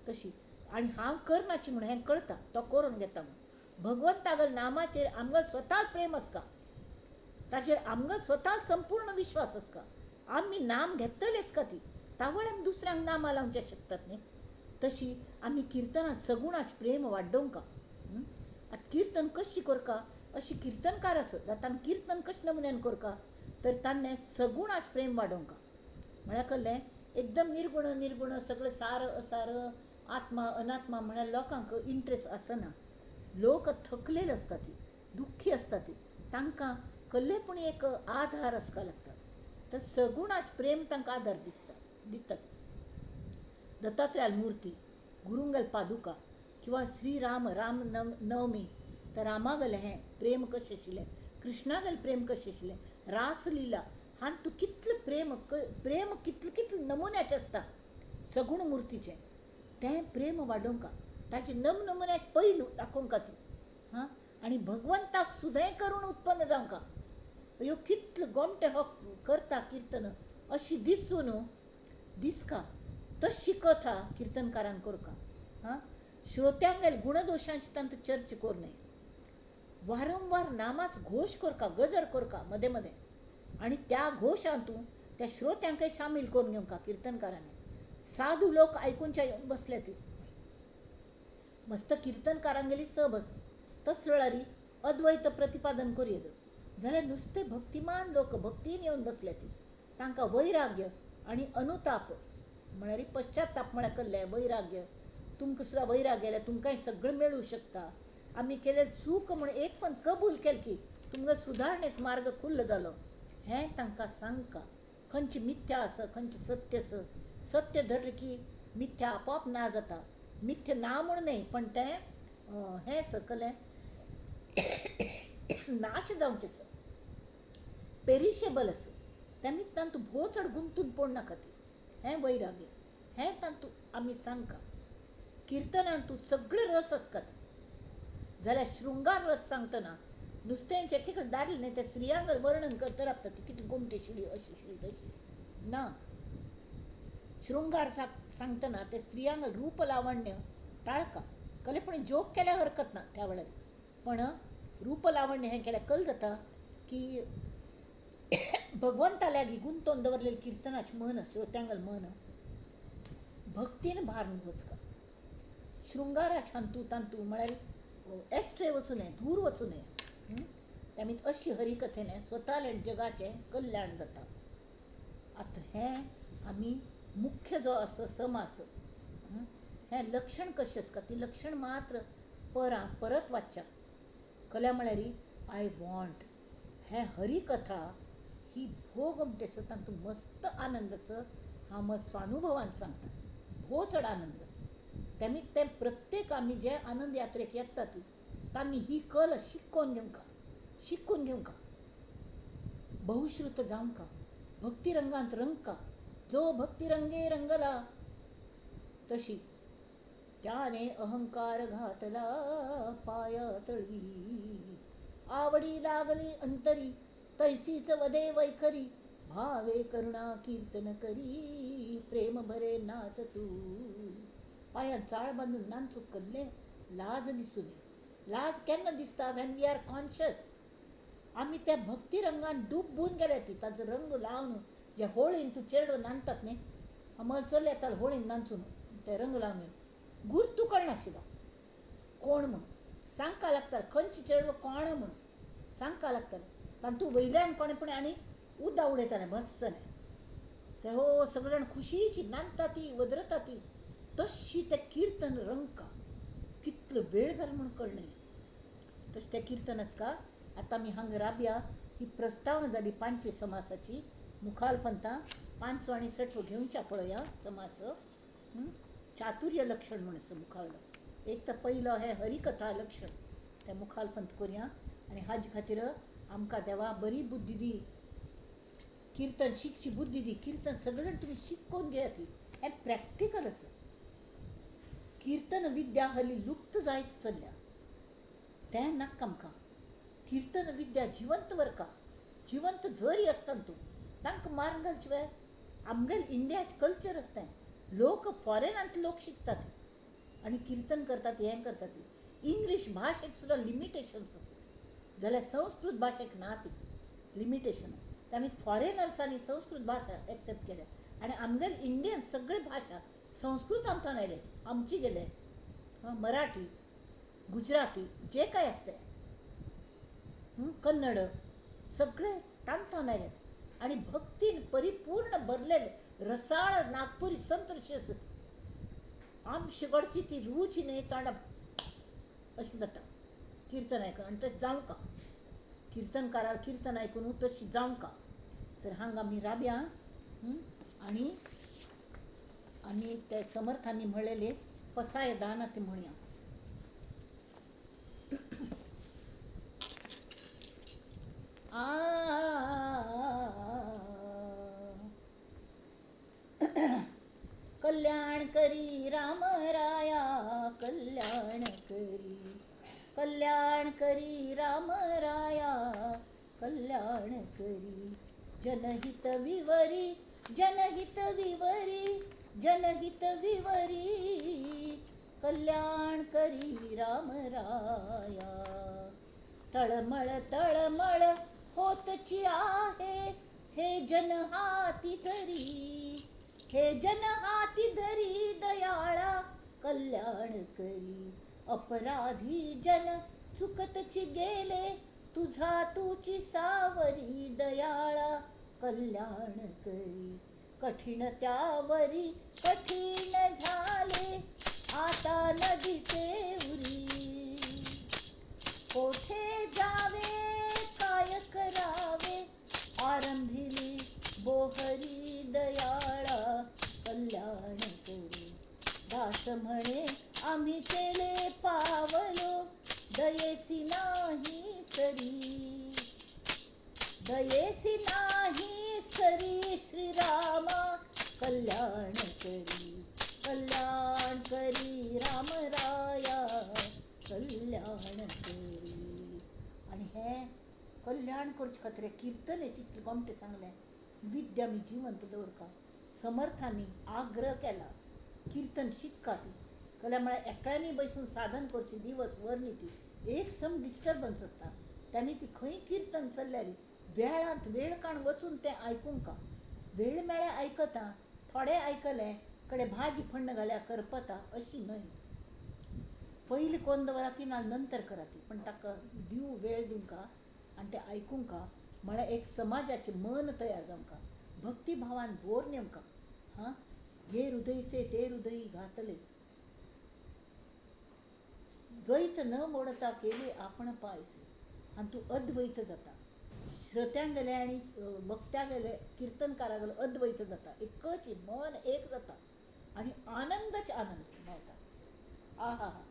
तशी. आनी हांव करनाची म्हूण हें कळटा, तो करून घेता म्हूण. भगवंतागल नामाचेर आमगेल स्वता प्रेम आसता, ताचेर आमगेल स्वता संपूर्ण विश्वास आसता, आमी नाम घेतलेच का ती तावळ आमी दुसऱ्यांक नामां लावचें शकतात न्ही. तशी आमी किर्तनांत सगुणाच प्रेम वाडोवंक. आतां किर्तन कशी करका अशी किर्तनकार आसत जाल्यार तांकां किर्तन कशें नमुन्यान करका, तर ताणें सगुणाच प्रेम वाडोवंक. म्हळ्यार कसलें एकदम निर्गुण निर्गुण सगळें सार असार आत्मा अनात्मा म्हळ्यार लोकांक इंट्रस्ट आसना, लोक थकलेले आसता ती, दुख्खी आसता ती, तांकां कसले पूण एक आधार आसपा लागता, तर सगुणाच प्रेम तांकां आधार दिसता दितात. दत्तात्रयाल मूर्ती, गुरुंगल पादुका किंवा श्रीराम राम नवमी तर रामागलें हें प्रेम कशें आशिल्लें, कृष्णागेलें प्रेम कशें आशिल्लें, रासलीला हांत तूं कितलें प्रेम प्रेम कितलें कितलें नमुन्याचें आसता सगूण मुर्तीचें, तें प्रेम वाडोवंक, ताचे नमनमुन्याचे पैलू दाखोवंक ती. हां, आनी भगवंताक सुद्दां करून उत्पन्न जावंक, ह्यो कितले गोमटे हो करता किर्तन अशी दिसून दिसका, तशी कथा किर्तनकारान करका. हां, श्रोत्यांगेल गुणदोशांची तांतूं चर्चा करूं नये, वारंवार नामाच घोश करका, गजर करका मदें मदें, आनी त्या घोशांतू त्या श्रोत्यांकय सामील करून घेवंका किर्तनकारांनी. साधू लोक आयकुनच्या येवन बसले ती मस्त किर्तनकारांगेली सबस तस वेळार अद्वैत प्रतिपादन करूं जाल्यार नुस्ते भक्तिमान लोक भक्तीन येवन बसले ती, तांकां वैराग्य आनी अनुताप म्हळ्यार पश्चाताप म्हळ्यार कसलें वैराग्य, तुमकां सुद्दां वैराग्य जाल्यार तुमकांय सगळें मेळूं शकता, आमी केलें चूक म्हूण एक पण कबूल केलें की तुमकां सुदारणेच मार्ग खुल्लो जालो हें तांकां सांगका. खंयची मिथ्या आसा खंयचें सत्य आसा, सत्य धरलें की मिथ्या आपोआप ना जाता, मिथ्या ना म्हूण न्हय पण तें हें सकलें नाश जावचें आसा, पेरिशेबल आसा, त्या निमतान तूं भोव चड गुंतून पडनाका ती, हें वैराग्य हें तातूंत आमी सांगका. किर्तनान तूं सगळे रस आसता जाल्यार शृंगार रस सांगतना नुस्त्यांचे एक एक दादले न्ही ते स्त्रियांक वर्णन करता राबता ती कितली गोमटी शिली अशी शिली तशी ना, शृंगार सांगतना ते स्त्रियांक रूप लावण्य टाळका, कले पण जोक केल्यार हरकत ना त्या वेळार, पण रूप लावण्य हें केल्यार कल जाता की भगवंता लागीं गुंतोवन दवरलेलें किर्तनाचें मन श्रोत्यांगल मन भक्तीन भारून वचका. शृंगाराच्या हातूंत तातूंत म्हळ्यार एस्ट्रे वचूं नये, दूर वचूं नये. त्या निमित्त अशी हरिकथेन स्वतालें जगाचें कल्याण जाता. आतां हें आमी मुख्य जो आसा समास हें लक्षण कशें आसता ती लक्षण मात्र परां परत वाचच्या कल्या म्हळ्यार I want हें हरिकथा ही भोव गोमटी आसा, तातूंत मस्त आनंद आसा, हांव म्हज्या स्वानुभवान सांगता, भोव चड आनंद आसा. त्या निमित्त तें प्रत्येक आमी जे आनंद यात्रेक येता ती तांणी ही कला शिकोवन घेवंका, शिकून घेवंका, बहुश्रुत जावंका, भक्ती रंगांत रंगका, जो भक्ती रंगे रंगला तशी. त्याने अहंकार घातला पायातळी. आवडी लागली अंतरी तैसीच वदे वैखरी, भावे करुणा कीर्तन करी प्रेम भरे नाच तू. पायान चाळ बांदून नाचूंक कल्ले लाज दिसूं नये. लाज केन्ना दिसता? When we are conscious. आमी त्या भक्ती रंगान डुबून गेल्या ती ताजो रंग लावन जे होळीन तूं चेडो नांदतात न्ही, आमकां चल येतालो होळीन नाचून ते रंग लावन गुर्तू कळनाशिल्लो कोण म्हूण सांगका लागतालो, खंयचे चेडो कोण म्हूण सांगका लागतालो. तातूंत वयल्यान कोणें पूण आनी उदक उडयतालें भस्सलें ते हो सगळे जाण खुशीची नांदता ती वदरता ती तशी तें किर्तन रंगका कितलो वेळ जालो म्हूण कळना. तशें तें किर्तन आसता. आतां आमी हांगा राबया. ही प्रस्तावना जाली 5 समासाची. मुखाल पंथा 5 आनी 6 घेवच्या पळया समास. चातुर्य लक्षण म्हूण आसा मुखावलो. एक तर पयलो हें हरिकथा लक्षण तें मुखाल पंथ करुया. आनी हाजे खातीर आमकां देवा बरी बुद्धी दी, किर्तन शिकची बुद्धी दी. किर्तन सगळे जाण तुमी शिकोवन घेयात, हें प्रॅक्टिकल आसा. कीर्तन विद्या हली लुप्त जायत चल्ल्या, तें नाका आमकां. कीर्तन विद्या जिवंत वरका, जिवंत जरी आसता तूं तांकां मारून घालचे वे. आमगेले इंडियाचें कल्चर आसता, लोक फॉरेनांत लोक शिकतात आनी किर्तन करतात, हें करतात. इंग्लीश भाशेक सुद्दां लिमिटेशन्स आसतात, जाल्यार संस्कृत भाशेक ना ती लिमिटेशन. ते आमी फॉरेनर्सांनी संस्कृत भाशा एक्सेप्ट केल्या आनी आमगेले इंडियन सगळे भाशा संस्कृत आमच्यान आयले, आमची गेले मराठी, गुजराती जे काय आसते, कन्नड सगळे तांतून आयल्यात आनी भक्तीन परिपूर्ण भरलेले रसाळ नागपुरी संत ऋषी आसत. आमचे कडची ती रुची न्ही तोंडा अशी जाता किर्तन आयकून. आनी तशें जावंका किर्तनकारा किर्तन आयकून तशी जावंका. तर हांगा आमी राबया आनी आमी ते समर्थांनी म्हणलेले पसाय दान ते म्हणया. आ कल्याण करी राम राया, कल्याण करी, कल्याण करी राम राया, कल्याण करी. जनहित विवरी, जनहित विवरी, जनहित विवरी, कल्याण करी राम राया. तळमळ तळमळ होतची आहे हे जन हाती धरी, हे जन हाती धरी दयाळा कल्याण करी. अपराधी जन चुकतची गेले तुझा तुची सावरी दयाळा कल्याण करी. कठीण त्यावरी कठीण झाले आता नदीचे उरी, कोठे जावे काय करावे आरंभिली बोहरी दयाळा कल्याण करी. दास म्हणे आम्ही केले पावलो दयेसी नाही सरी, दयेसी नाही सरी श्रीरामा कल्याण करी, कल्याण करी रामराया कल्याण करी. आनी हें कल्याण करचे खातीर किर्तनाचें इतलें गोमटें सांगलें. विद्या आमी जिवंत दवरका. समर्थांनी आग्रह केला किर्तन शिकका ती कल्या म्हळ्यार एकट्यांनी बसून साधन करचें दिवस वर न्ही, ती एक सम डिस्टर्बन्स आसता. तेमी ती खंय किर्तन चल्ल्यार वेळांत वेळ काण वचून तें आयकूंक वेळ मेळ्ळ्यार आयकता, थोडें आयकलें कडे भाजी फण्ण घाल्या करपता अशी न्हय. पयलीं कोन्न दवरात ती ना नंतर करात ती, पण ताका दिव वेळ दिवंका आनी तें आयकूंका म्हळ्यार एक समाजाचें मन तयार जावंका, भक्तिभावान भोर नेमका. हां, हे हृदयचे ते हृदयी घातले, द्वैत न मोडता केले आपण पायसे. आनी तूं अद्वैत जाता. श्रोत्यांक गेले आनी वक्त्या गेले किर्तनकारा गेले अद्वैत जाता, एकच मन एक जाता आनी आनंदच आनंद मेळटा. आ हा हा,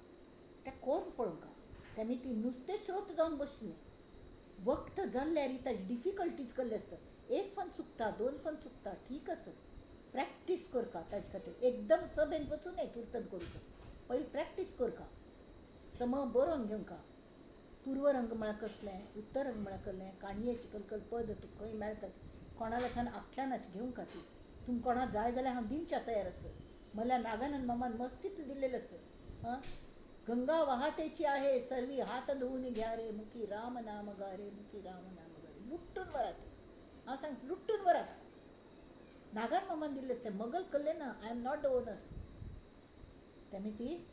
तें कोण पळोवंका. तेमी ती नुस्तें श्रोत जावन बसचें न्ही. वक्त जाल्ल्यार ताजी डिफिकल्टीज कसले आसता, एक फन चुकता, दोन फन चुकता, ठीक आसा, प्रॅक्टीस करका ताजे खातीर. एकदम सभेन वचूं नये किर्तन करूंक, पयलीं प्रॅक्टीस करका, सम बरोवन घेवंका. पुर्वरंग म्हळ्यार कसलें, उत्तरंग म्हळ्यार कसलें, काणयेचें कल कल पद तुका खंय मेळटा, कोणाल्या सान आख्यानाची घेवंका ती. तुमकां कोणा जाय जाल्यार हांव दिवच्या तयार आसा. म्हणल्यार नागानंद मामान मस्तीत दिल्लेलें आसा. आं, गंगा वाहतेची आहे सर्वी हात धुवून घ्या रे, मुखी राम नाम गा रे, मुखी राम नाम गा रे. लुट्टून वरात, हांव सांग लुट्टून वरात. नागान मामान दिल्लें आसता, मगल कल्लें ना, I am not the owner. तेमी ती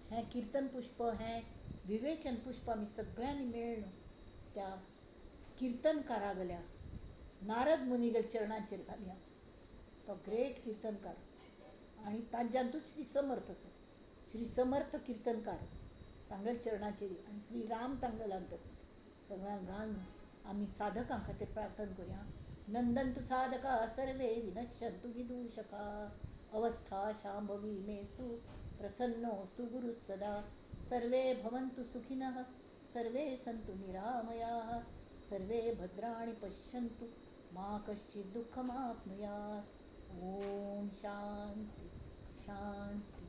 हें किर्तन पुष्प, हें विवेचन पुष्प आमी सगळ्यांनी मेळ्ळून त्या किर्तनकारा गेल्या नारद मुनीगेल्या चरणांचेर घालया. तो ग्रेट किर्तनकार आनी ताज्यांतूच श्री समर्थ आसा, श्री समर्थ किर्तनकार तांगेल्या चरणाचेर आनी श्री राम तांगेल्यांत आसा. सगळ्यांक घालून आमी साधकां खातीर प्रार्थना करुया. नंदन्तु साधका सर्वे विनश्यन्तु विदूषका, अवस्था शांभवी मेस्तु प्रसन्नोऽस्तु गुरुः सदा. सर्वे भवन्तु सुखिनः, सर्वे सन्तु निरामयाः, सर्वे भद्राणि पश्यन्तु मा कश्चित् दुःखमाप्नुयात्. ओम शांती शांती.